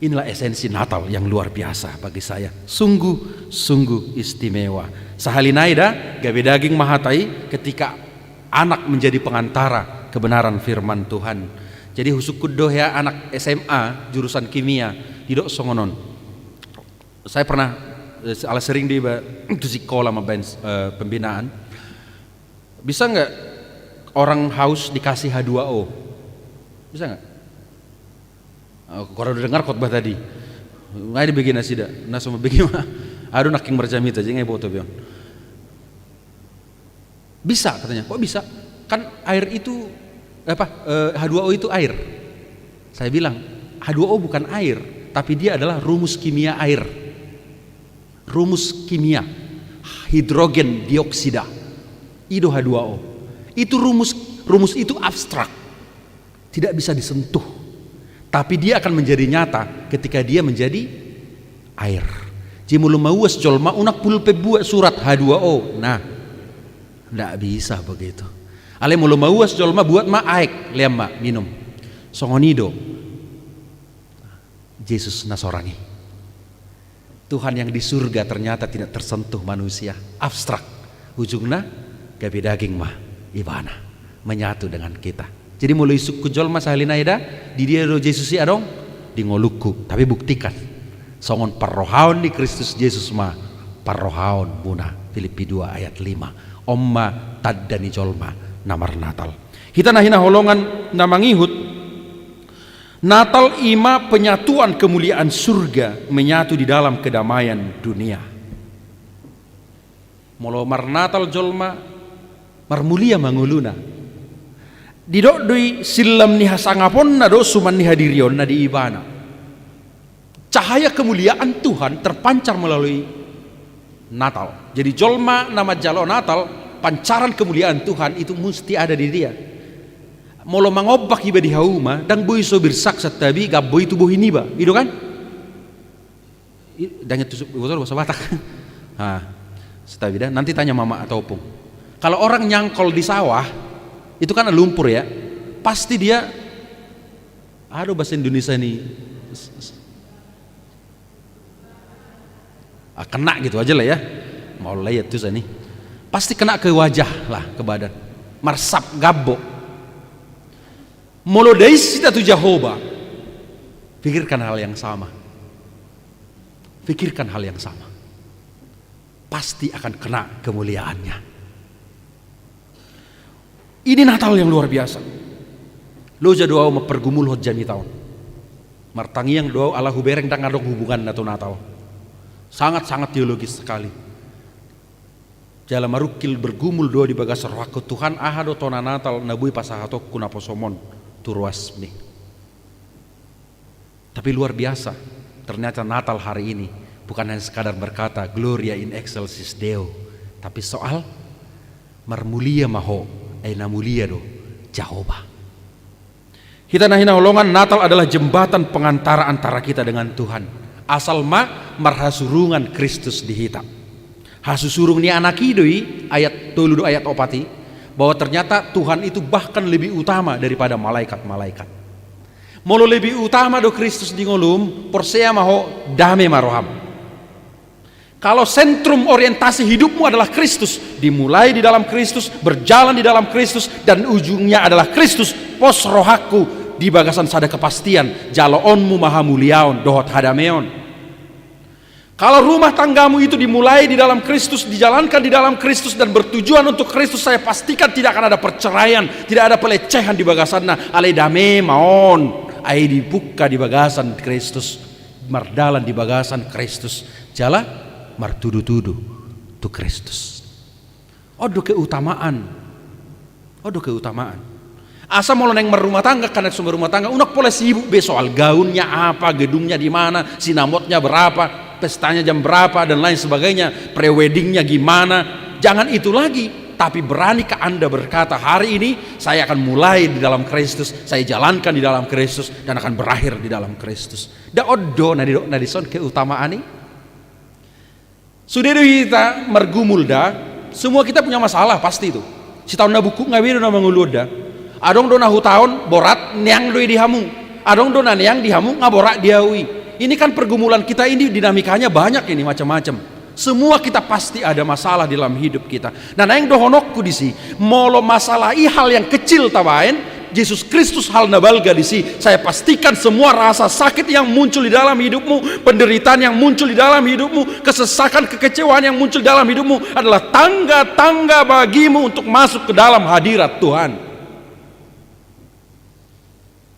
Inilah esensi Natal yang luar biasa bagi saya. Sungguh-sungguh istimewa. Sahali nai da, gabe daging ma hata i ketika anak menjadi pengantara kebenaran firman Tuhan. Jadi husungkun do hea anak S M A jurusan kimia, didok songon on. Saya pernah, eh, ala sering do iba tu sikola mambahen, eh, pembinaan. Bisa nggak orang haus dikasih H dua O? Bisa nggak? Oh, kurang udah dengar khotbah tadi. Ngai dibege nasida, na so mambege ma. Adong nangkin marjamita, jadi ngai boto be on. Bisa, katanya. Kok bisa? Kan air itu, apa, eh, H dua O itu air. Saya bilang, H dua O bukan air, tapi dia adalah rumus kimia air. Rumus kimia hidrogen dioksida. I do H dua O. Itu rumus, rumus itu abstrak. Tidak bisa disentuh. Tapi dia akan menjadi nyata ketika dia menjadi air. Jadi molo mauas jolma, unang pulpet buat surat H dua O. Nah, ndak bisa begitu. Alai molo mauas jolma, buat ma aek, lean ma, minum. Songon i do Jesus na sorang i. Tuhan yang di surga ternyata tidak tersentuh manusia. Abstrak. Ujungna, gabe daging ma ibana. Menyatu dengan kita. Jadi molo isungkun jolma sahali nai da, di dia do Jesus i adong? Di ngolungku. Tapi buktikan. Songon parrohaon ni Kristus Jesus ma parrohaonmuna. Filipi dua ayat lima. On ma tanda ni jolma na marnatal. Hita na hinaholongan na mangihut, Natal i ma penyatuan kemuliaan surga menyatu di dalam kedamaian dunia. Molo marnatal jolma, marmulia ma ngoluna. Didok do i, sillam ni hasangaponna do suman ni hadirionna di ibana. Cahaya kemuliaan Tuhan terpancar melalui Natal. Jadi jolma na manjalo Natal, pancaran kemuliaan Tuhan itu mesti ada di dia. Molo mangombak iba di hauma, ndang boi so birsak santabi, gamboi tu bohi niba. I do kan? I, ndang i tu su-, boto do bahasa Batak. Ha, santabi da, nanti tanya mama atau opung. Kalau orang nyangkol di sawah, Itu kan lumpur ya. Pasti dia, aduh, bahasa Indonesia ini. Ah, kena gitu aja lah ya. Mau lah ya tuh sani. Pasti kena ke wajah lah, ke badan. Marsap gabbo. Molo dais hita tu Jahowa, pikirkan hal yang sama. Pikirkan hal yang sama. Pasti akan kena kemuliaannya. Ini Natal yang luar biasa. Loja do au mampargumulhon jamita on. Martangiang do au ala hubereng ndang adong hubunganna tu Natal. Sangat-sangat teologis sekali. Jala marungkil, bergumul do au di bagas rohangku, Tuhan, aha do tona Natal na boi pasahatonku naposom on tu ruasmi. Tapi luar biasa, ternyata Natal hari ini bukan hanya sekadar berkata Gloria in excelsis Deo, tapi soal marmulia ma Ho, ai na mulia do Jahowa. Hita na hinaholongan, Natal adalah jembatan pengantara antara kita dengan Tuhan. Asal ma marhasurungan Kristus di hita. Hasusurung ni Anak i do i, ayat tolu do ayat opat i, bahwa ternyata Tuhan itu bahkan lebih utama daripada malaikat-malaikat. Molo lebih utama do Kristus di ngolum, porsea ma ho, dame ma roham. Kalau sentrum orientasi hidupmu adalah Kristus, dimulai di dalam Kristus, berjalan di dalam Kristus, dan ujungnya adalah Kristus, pos rohangku di bagasan sada kepastian, jaloonmu ma hamuliaon dohot hadameon. Kalau rumah tanggamu itu dimulai di dalam Kristus, dijalankan di dalam Kristus, dan bertujuan untuk Kristus, saya pastikan tidak akan ada perceraian, tidak ada pelecehan di bagasanna. Alai dame ma on, ai dibungka di bagasan Kristus, mardalan di bagasan Kristus, jala martudutudu tu Kristus. On do keutamaan. On do keutamaan. Asa molo naeng marrumah tangga, kan naeng so marrumah tangga, unang pola sibuk be soal gaunnya apa, gedungnya di mana, sinamotnya berapa, pestanya jam berapa, dan lain sebagainya, pre-weddingnya gimana. Jangan itu lagi, tapi beranikah Anda berkata, "Hari ini saya akan mulai di dalam Kristus, saya jalankan di dalam Kristus, dan akan berakhir di dalam Kristus." Nda on do na di, na dison keutamaan i. Sude do hita margumul da, semua kita punya masalah, pasti itu. Sitaon na bungkuk nga be do na mangolu on da. Adong do na hutaon borat, neang do i di hamu. Adong do na neang di hamu, nga borat di ahu i. Ini kan pergumulan kita ini dinamikanya banyak ini, macam-macam. Semua kita pasti ada masalah di dalam hidup kita. Na naeng dohononku disi, molo masalah i hal yang kecil tabaen, Jesus Kristus hal na balga disi. Saya pastikan semua rasa sakit yang muncul di dalam hidupmu, penderitaan yang muncul di dalam hidupmu, kesesakan, kekecewaan yang muncul di dalam hidupmu adalah tangga-tangga bagimu untuk masuk ke dalam hadirat Tuhan.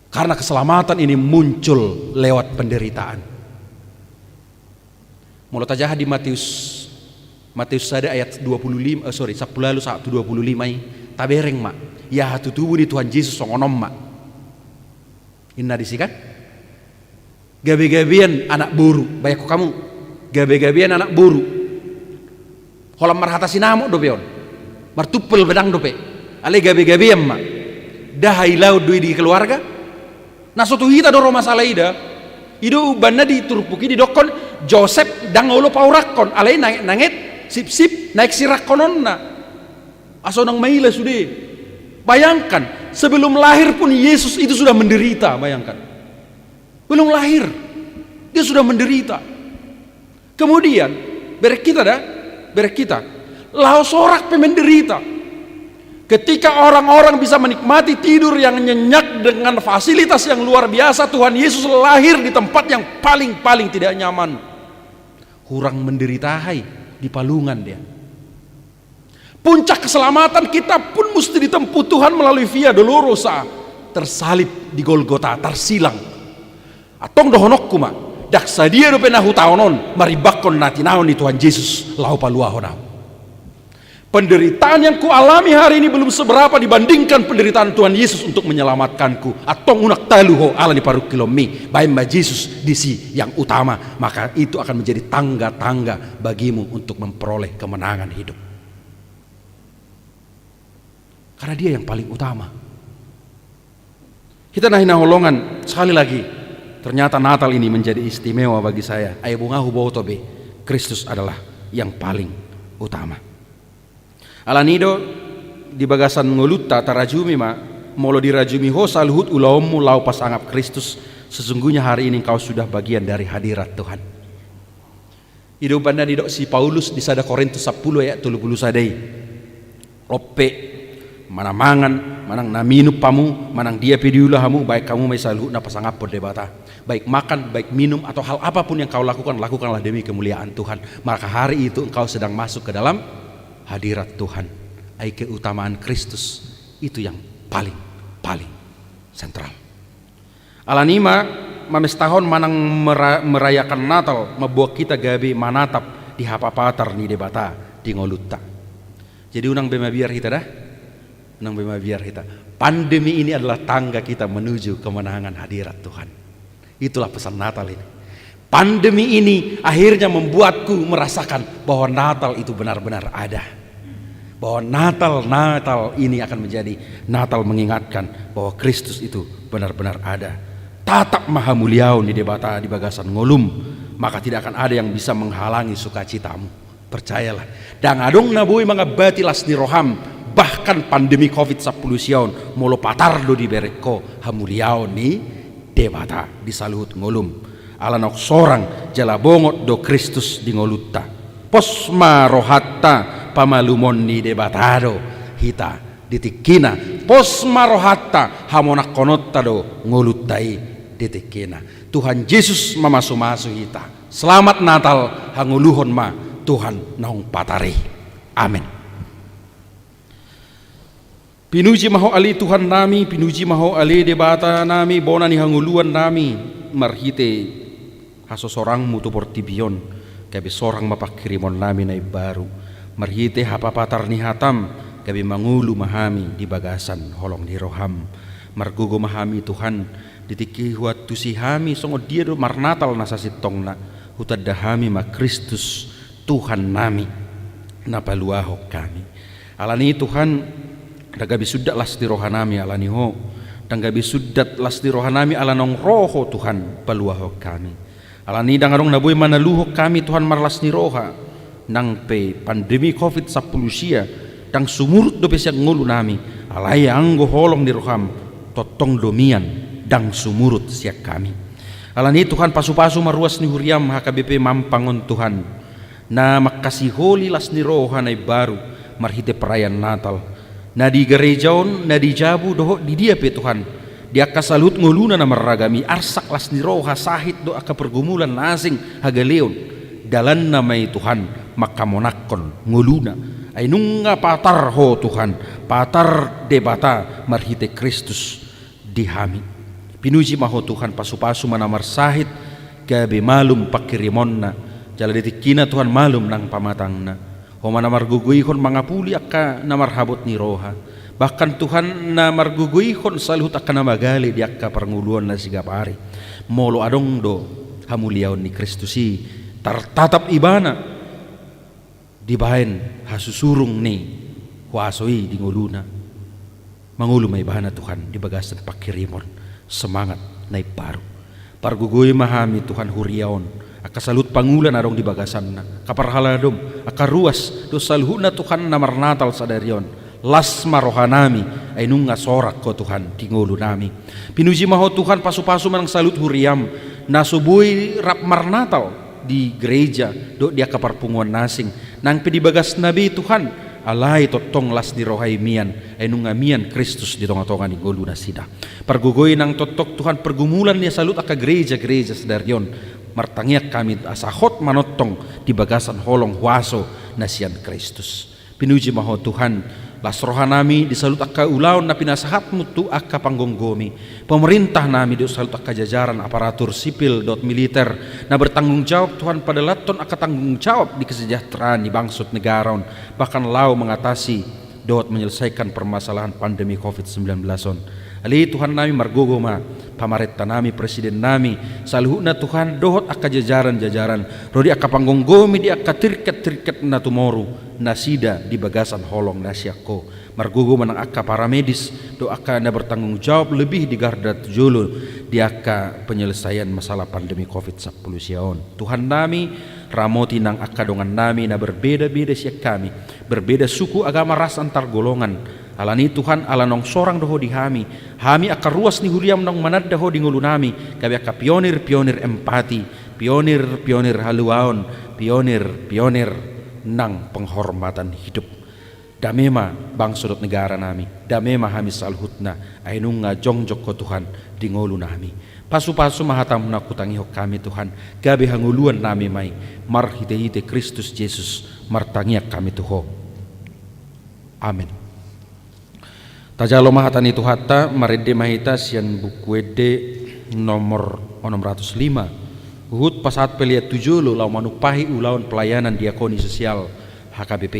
Karena keselamatan ini muncul lewat penderitaan. Molo tajaha di Matius, Matius sada ayat dua puluh lima, eh, sorry, sampulu ualu sahat tu dua puluh lima i, tabereng ma, ia hatutubu ni Tuhan Jesus songon on ma. Inna disi kan? Gabe-gabean anak boru, bayangkon hamu. Gabe-gabean anak boru. Holan marhata sinamot dope on. Martumpol pedang dope. Alai gabe-gabean ma. Nda hailaon do i di keluarga? Na so tu hita do ro masalah i da. I do umbahen na di turpuk i didokkon Josep ndang olo paurakkon. Alai na-, nanget sipsip naek sirangkononna. Asa unang maila sude. Bayangkan, sebelum lahir pun Yesus itu sudah menderita, bayangkan. Belum lahir, dia sudah menderita. Kemudian, berek hita da, berek hita. Laho sorak pe menderita. Ketika orang-orang bisa menikmati tidur yang nyenyak dengan fasilitas yang luar biasa, Tuhan Yesus lahir di tempat yang paling-paling tidak nyaman. Hurang menderita, hai, di palungan dia. Puncak keselamatan kita pun mesti ditempuh Tuhan melalui Via Dolorosa, tersalib di Golgota, tersilang. Antong dohononku ma, ndang sadia dope na hutaon on marimbangkon na tinaon ni Tuhan Jesus laho paluahon ahu. Penderitaan yang kualami hari ini belum seberapa dibandingkan penderitaan Tuhan Yesus untuk menyelamatkanku. Antong unang talu ho ala ni parungkilonmi, baen ma Jesus disi yang utama, maka itu akan menjadi tangga-tangga bagimu untuk memperoleh kemenangan hidup. Karena Dia yang paling utama. Hita na hinaholongan, sekali lagi, ternyata Natal ini menjadi istimewa bagi saya. Ai bung ahu boto be, Kristus adalah yang paling utama. Alani do, di bagasan ngolunta tarajumi ma, molo dirajumi ho saluhut ulaonmu laho pasangap Kristus, sesungguhnya hari ini engkau sudah bagian dari hadirat Tuhan. I do umbahen na nidok si Paulus di sada Korintus sampulu ayat tolu pulu sada i. Onpe, manang mangan, manang na minum hamu, manang dia pe diula hamu, baen hamu ma i saluhutna pasangaphon Debata. Baik makan, baik minum, atau hal apa pun yang kau lakukan, lakukanlah demi kemuliaan Tuhan. Maka hari itu engkau sedang masuk ke dalam hadirat Tuhan. Ai keutamaan Kristus itu yang paling, paling sentral. Alani i ma, mamestahon manang mera-, merayakan Natal, mamboan hita gabe manatap di hapapatar ni Debata di ngolunta. Jadi unang be mabiar hita da. Unang be mabiar hita. Pandemi ini adalah tangga kita menuju kemenangan hadirat Tuhan. Itulah pesan Natal ini. Pandemi ini akhirnya membuatku merasakan bahwa Natal itu benar-benar ada. Bahwa Natal, Natal ini akan menjadi Natal mengingatkan bahwa Kristus itu benar-benar ada. Tatap ma hamuliaon ni Debata di bagasan ngolum, maka tidak akan ada yang bisa menghalangi sukacitamu. Percayalah, ndang adong na boi mangambati las ni roham, bahkan pandemi covid sampulu sia on, molo patar do dibereng ho hamuliaon ni Debata di saluhut ngolum. Ala naung sorang jala bongot do Kristus di ngolunta. Pos ma rohanta, pamalumon ni Debata do hita di tingkina. Pos ma rohanta, hamonangkononta do ngolunta i di tingkina. Tuhan Jesus mamasumasu hita. Selamat Natal, hangoluhon ma Tuhan naung patar i. Amen. Pinuji ma Ho ale Tuhan nami, pinuji ma Ho ale Debata nami, bona ni hangoluan nami, marhite hasosorangmu tu portibi on, gabe sorang ma panghirimon nami na imbaru, marhite hapapatar ni hatam, gabe mangolu ma hami di bagasan holong ni roham. Margogo ma hami Tuhan, di tingki huantusi hami songon dia do marnatal na sasintongna, hutanda hami ma Kristus Tuhan nami, na paluahon hami. Alani Tuhan, ndang gabe sundat las ni roha nami alani Ho, ndang gabe sundat las ni roha nami ala naung ro Ho Tuhan paluahon hami. Alani ndang adong na boi manaluhon hami Tuhan marlas ni roha, nang pe pandemi covid sampulu sia, ndang sumurut dope sian ngolu nami, alai anggo holong ni roham, tongtong do mian, ndang sumurut sian hami. Alani Tuhan pasupasu ma ruas ni huriam H K B P Mampang on Tuhan, na mangkasiholi las ni roha na imbaru, marhite perayaan Natal. Na di gareja on, na di jabu dohot di dia pe Tuhan, di angka saluhut ngoluna na marragam i, arsak las ni roha, sahit dohot angka pergumulan na asing hagaleon, dalanna ma i Tuhan mangkamonangkon ngoluna. Ai nunga patar Ho Tuhan, patar Debata marhite Kristus di hami. Pinuji ma Ho Tuhan, pasupasu ma na marsahit gabe malum panghirimonna, jala di tingkina Tuhan malum nang pamatangna. Ho ma na margogoihon mangapuli angka na marhabot ni roha, bahkan Tuhan na margogoihon saluhut angka na magale di angka parngoluon na sigapari. Molo adong do hamuliaon ni Kristus i tartatap ibana, dibaen hasusurung ni huaso i di ngoluna. Mangolu ma ibana Tuhan di bagasan panghirimon semangat na imbaru. Pargogoi ma hami Tuhan huria on, angka saluhut pangula na adong di bagasanna, angka parhaladom, angka ruas, dohot saluhutna Tuhan na marnatal sadari on. Las ma roha nami, ai nunga sorang Ho Tuhan di ngolu nami. Pinuji ma Ho Tuhan, pasupasu ma nang saluhut huriam na so boi rap marnatal di gereja dohot di angka parpunguan na asing, nang pe di bagasna be Tuhan, alai tongtong las ni roha i mian, ai nunga mian Kristus di tongatonga ni ngolu nasida. Pargogoi nang tongtong Tuhan pergumulan ni saluhut angka gereja-gereja sadari on, martangiang hami asa hot manongtong di bagasan holong huaso na sian Kristus. Pinuji ma Ho Tuhan, las roha nami di saluhut angka ulaon na pinasahatmu tu angka panggomgomi, pemerintah nami dohot saluhut angka jajaran aparatur sipil dohot militer na bertanggung jawab Tuhan padalathon angka tanggung jawab di kesejahteraan ni bangso dohot negara on, bahkan laho mengatasi dohot menyelesaikan permasalahan pandemi covid sembilan belas on. Ale Tuhan nami, margogo ma pamarenta nami, presiden nami, saluhutna Tuhan, dohot angka jajaran-jajaran, ro di angka panggomgomi, di angka tirkat-tirkat na tumoru, nasida di bagasan holong na sian Ho. Margogo ma nang angka paramedis, dohot angka na bertanggung jawab lebih di garda tu jolo, di angka penyelesaian masalah pandemi covid sampulu sia on. Tuhan nami, ramoti nang angka dongan nami na berbeda-beda sian hami, berbeda suku, agama, ras, antar golongan. Alani Tuhan, ala naung sorang do Ho di hami, hami angka ruas ni huriaM naung mananda Ho di ngolu nami, gabe angka pionir-pionir empati, pionir-pionir haluaon, pionir-pionir nang penghormatan hidup. Dame ma bangso dohot negara nami, dame ma hami saluhutna, ai nunga jongjong Ho Tuhan di ngolu nami. Pasu-pasu ma hataM na hutangihon hami Tuhan, gabe hangoluan nami ma i, marhite-hite Kristus Jesus martangiang hami tu Ho. Amen. Tajalo ma hata ni Tuhanta, marende ma hita sian Buku Ende nomor onom ratus lima, huhut pasahat pelean tu jolo laho manumpahi ulaon pelayanan diakoni sosial H K B P.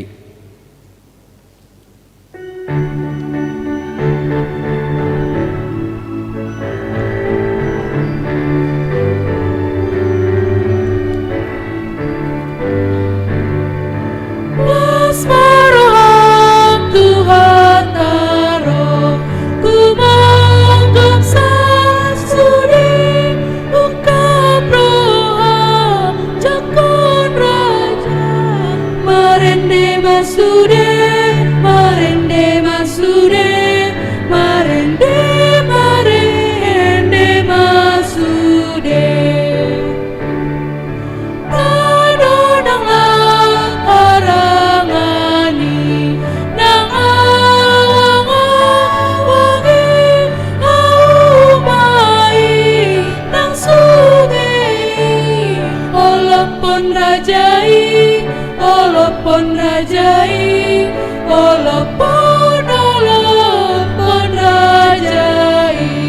Las ma roham tu hata roh, humanggom sasude, ungkap roham jangkon raja. Marende ma sude, marende ma sude, marende, marende ma sude. Tano nang angka rangani, nang awang-awang i, hauma i nang sude i. Olophon raja i, olophon raja i, olophon, olophon raja i.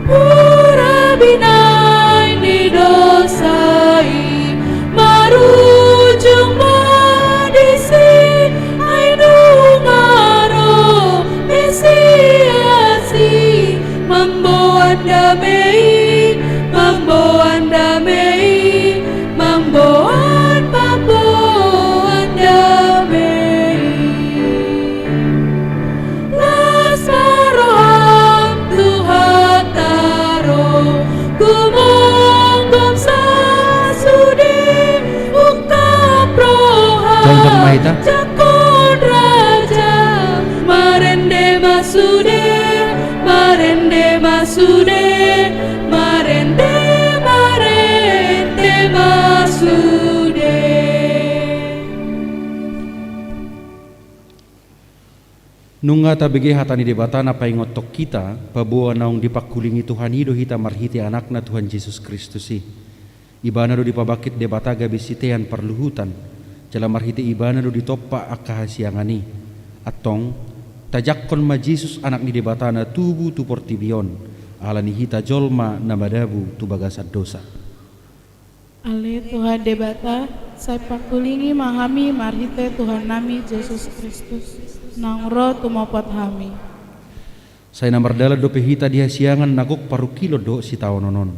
Pura binaen ni dosa i, marujung ma disi, ai nunga ro Mesias i, mamboan dame i, mamboan dame i, mamboan, mamboan dame i. Las ma roham tu hata roh, humanggom sasude, ungkap roham. Jongjong ma hita. Jangkon raja, marende ma sude, marende ma sude, marende, marende ma sude. Nunga tabege hata ni Debata na paingothon hita, paboa naung dipangkulingi Tuhan i do hita marhite Anakna Tuhan Jesus Kristus i. Ibana do dipabangkit Debata gabe sitean parluhutan, jala marhite Ibana do ditompa angka hasiangan i. Antong, tajangkon ma Jesus, Anak ni Debata na tubu tu portibi on, ala ni hita jolma na madabu tu bagasan dosa. Ale Tuhan Debata, sai pangkulingi ma hami marhite Tuhannami Jesus Kristus, naung ro tumopot hami. Sai na mardalan dope hita di hasiangan na gok parungkilon dohot sitaonon on.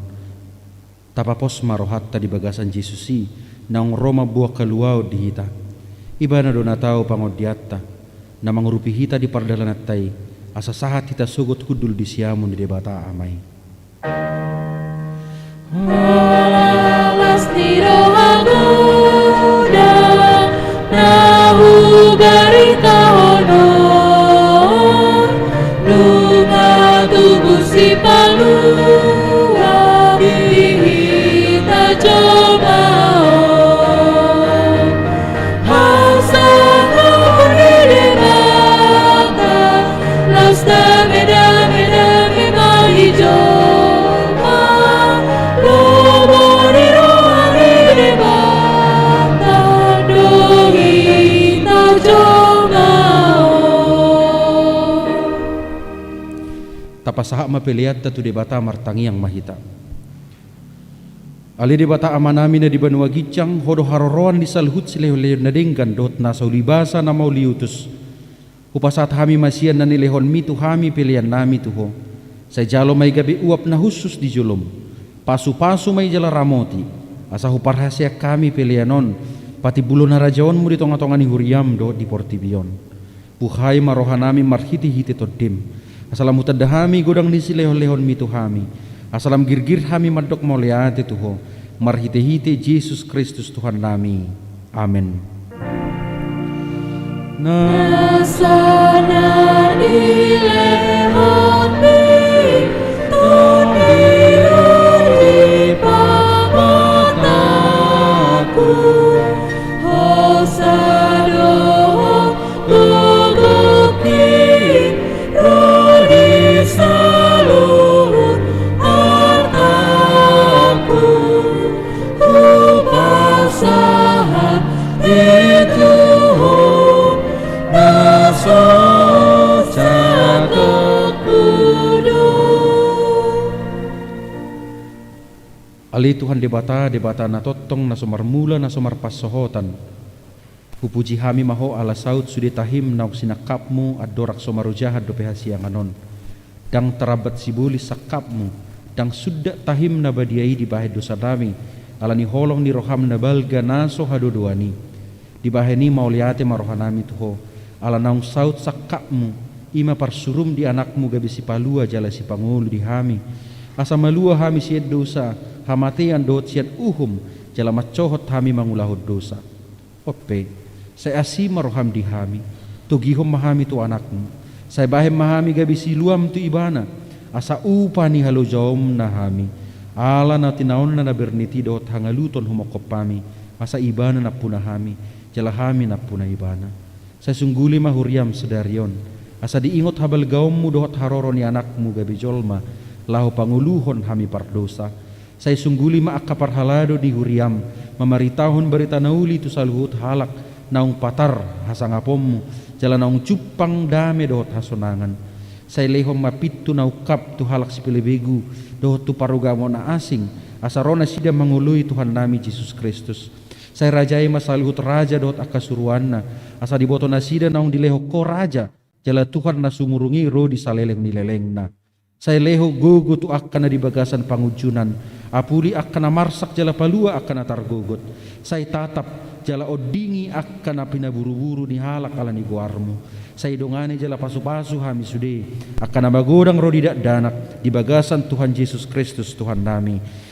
Tapapos ma rohanta di bagasan Jesus i, naung ro mamboan haluaon di hita. Ibana do na tau pangondianta, na mangurupi hita di pardalananta i, asa sahat hita sogot hundul di siamun ni Debata Ama i. Las ni roha godang na hubaritahon on, nunga tubu Sipalua di hita jolma on. Hasangapon ni Debata, laos dame, dame, dame ma di jolma, Tapasahat ma peleanta tu Debata, martangiang ma hita. Ale Debata Amanami na di banua ginjang, Ho do haroroan ni saluhut silehonlehon na denggan dohot na so ulibasa na mauliutus. Hupasahat hami ma sian na nilehonMi tu hami peleannami tu Ho. Sai jalo ma i gabe uap na hushus di joloM. Pasupasu ma i jala ramoti, asa huparhaseang hami pelean on, patimbulhon harajaonMu di tongatonga ni huriaM dohot di portibi on. Buhai ma rohanami marhitehite TondiM, asa lam hutanda hami godang ni silehonlehonMi tu hami, asa lam girgir hami mandok mauliate tu Ho, marhitehite Jesus Kristus Tuhannami. Amen. Nasa na nilehonMi, Tondi, di pamatangku, hosa dohot gogongki, ro di saluhut artangku, hupasahat i tu Ho, na so jatokku do. Ale Tuhan Debata, Debata na tongtong, na so marmula, na so marpansohotan. Hupuji hami ma Ho ala saut sude tahim naung sinangkapMu andorang so marojahan dope hasiangan on. Ndang tarambat sibolis sangkapMu, ndang sundat tahim na badia i dibahen dosanami, ala ni holong ni rohaM na balga na so hadodoan i. Dibahen i mauliate ma rohanami tu Ho, ala naung saut sangkapMu, i ma parsuruM di AnakMu gabe sipalua jala sipangolu di hami, asa malua hami sian dosa, hamatean dohot sian uhum, jala mansohot hami mangulahon dosa. On pe, sai asi ma rohaM di hami, togihon ma hami tu AnakMu, sai bahen ma hami gabe siluaM tu Ibana, asa upa ni halojaonna hami, ala na tinaonna na bernit i dohot hangaluton humongkop hami, asa Ibana nampuna hami, jala hami nampuna Ibana. Sai sungguli ma huriaM sadari on, asa diingot habalgaonMu dohot haroro ni AnakMu gabe jolma, laho pangoluhon hami pardosa. Sai sungguli ma angka parhalado ni huriaM, mamaritahon barita na uli tu saluhut halak naung patar hasangaponMu, jala naung jumpang dame dohot hasonangan. Sai lehon ma pintu na ungkap tu halak sipelebegu, dohot tu parugamo na asing, asa ro nasida mangoloi Tuhannami Jesus Kristus. Sai rajai ma saluhut raja dohot angka suruanna, asa diboto nasida naung dilehon Ho raja, jala Tuhan na sumurung i ro di saleleng ni lelengna. Sai lehon gogo tu angka na di bagasan pangunjunan, apuli angka na marsak jala palua angka na targogot. Sai tatap jala ondingi angka na pinaburuburu ni halak ala ni goarMu. Sai dongani jala pasupasu hami sude, angka na magodang ro di dakdanak, di bagasan Tuhan Jesus Kristus Tuhannami.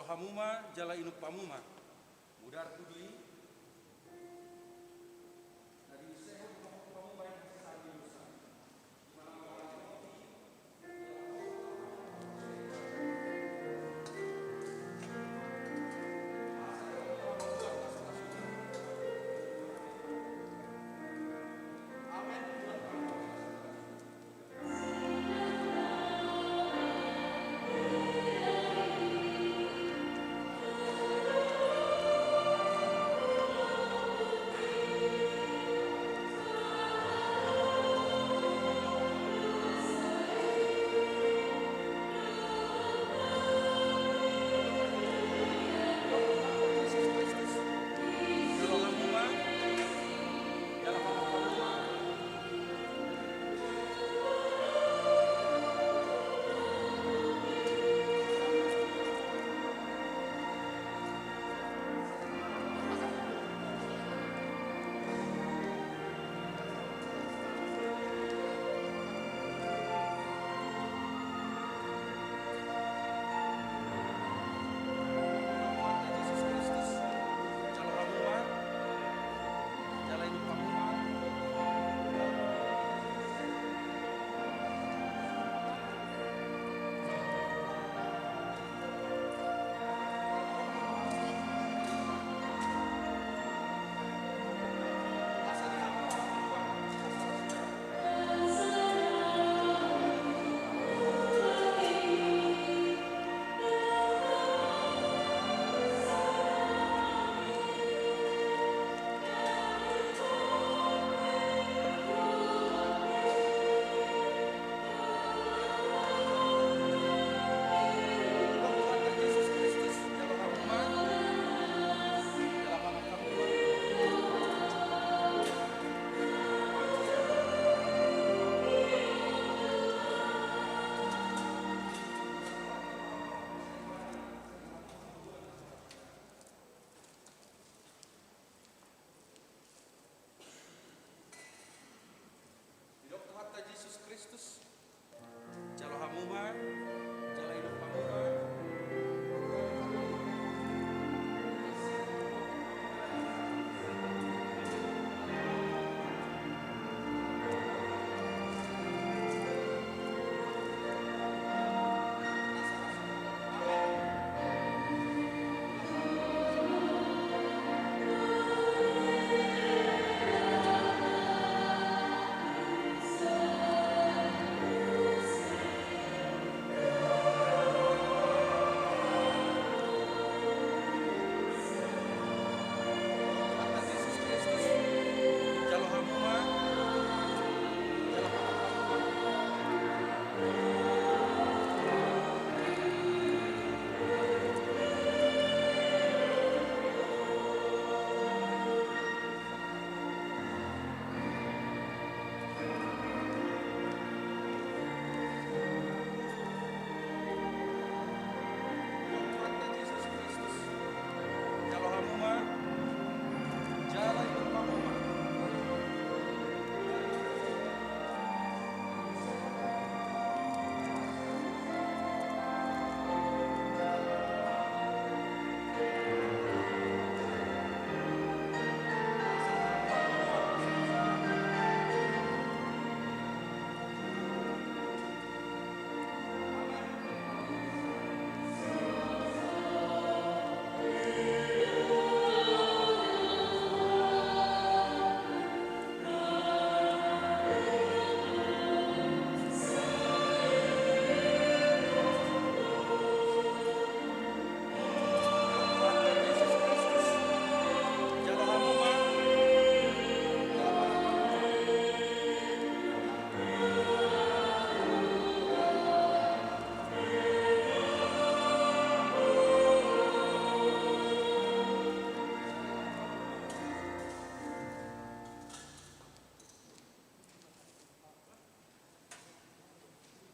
Hamu ma jala inum hamu ma. Mudar tu do i. Didok Tuhanta Jesus Kristus, jalo hamu ma, jala inum hamu ma.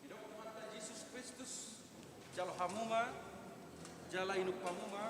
Didok Tuhanta Jesus Kristus, jalo hamu ma, jala inum hamu ma.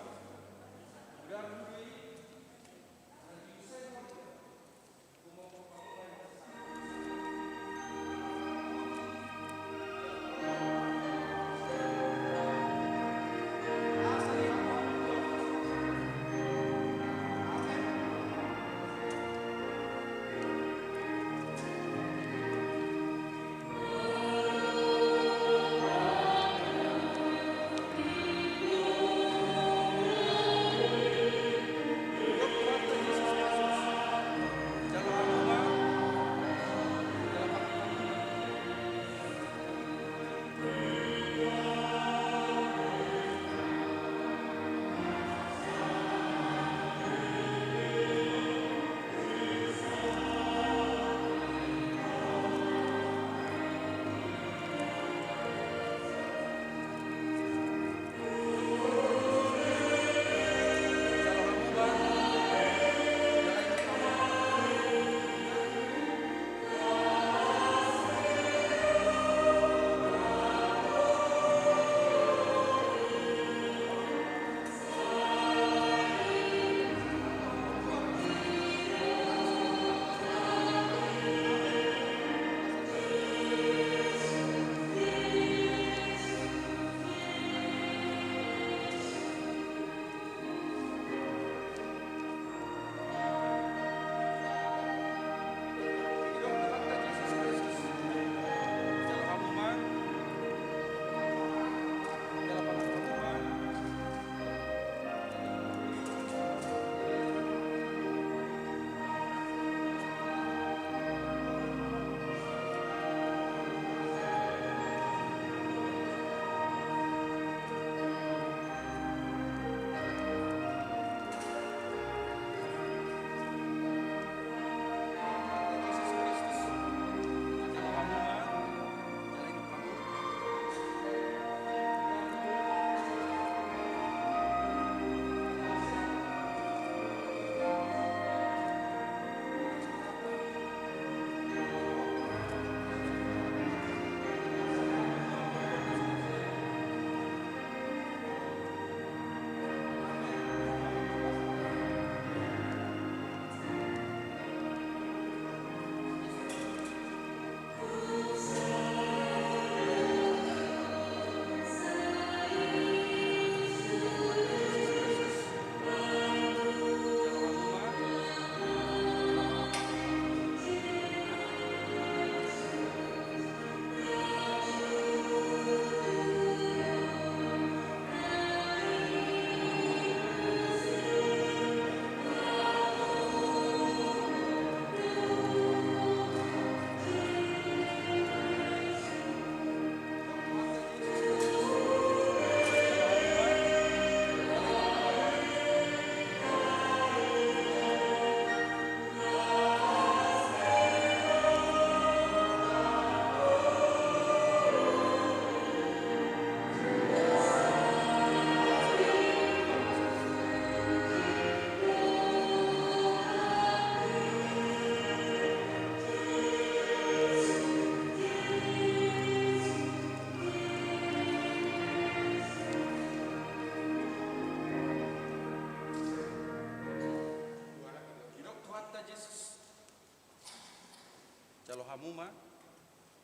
Hamu ma,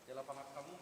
di lapangan hamu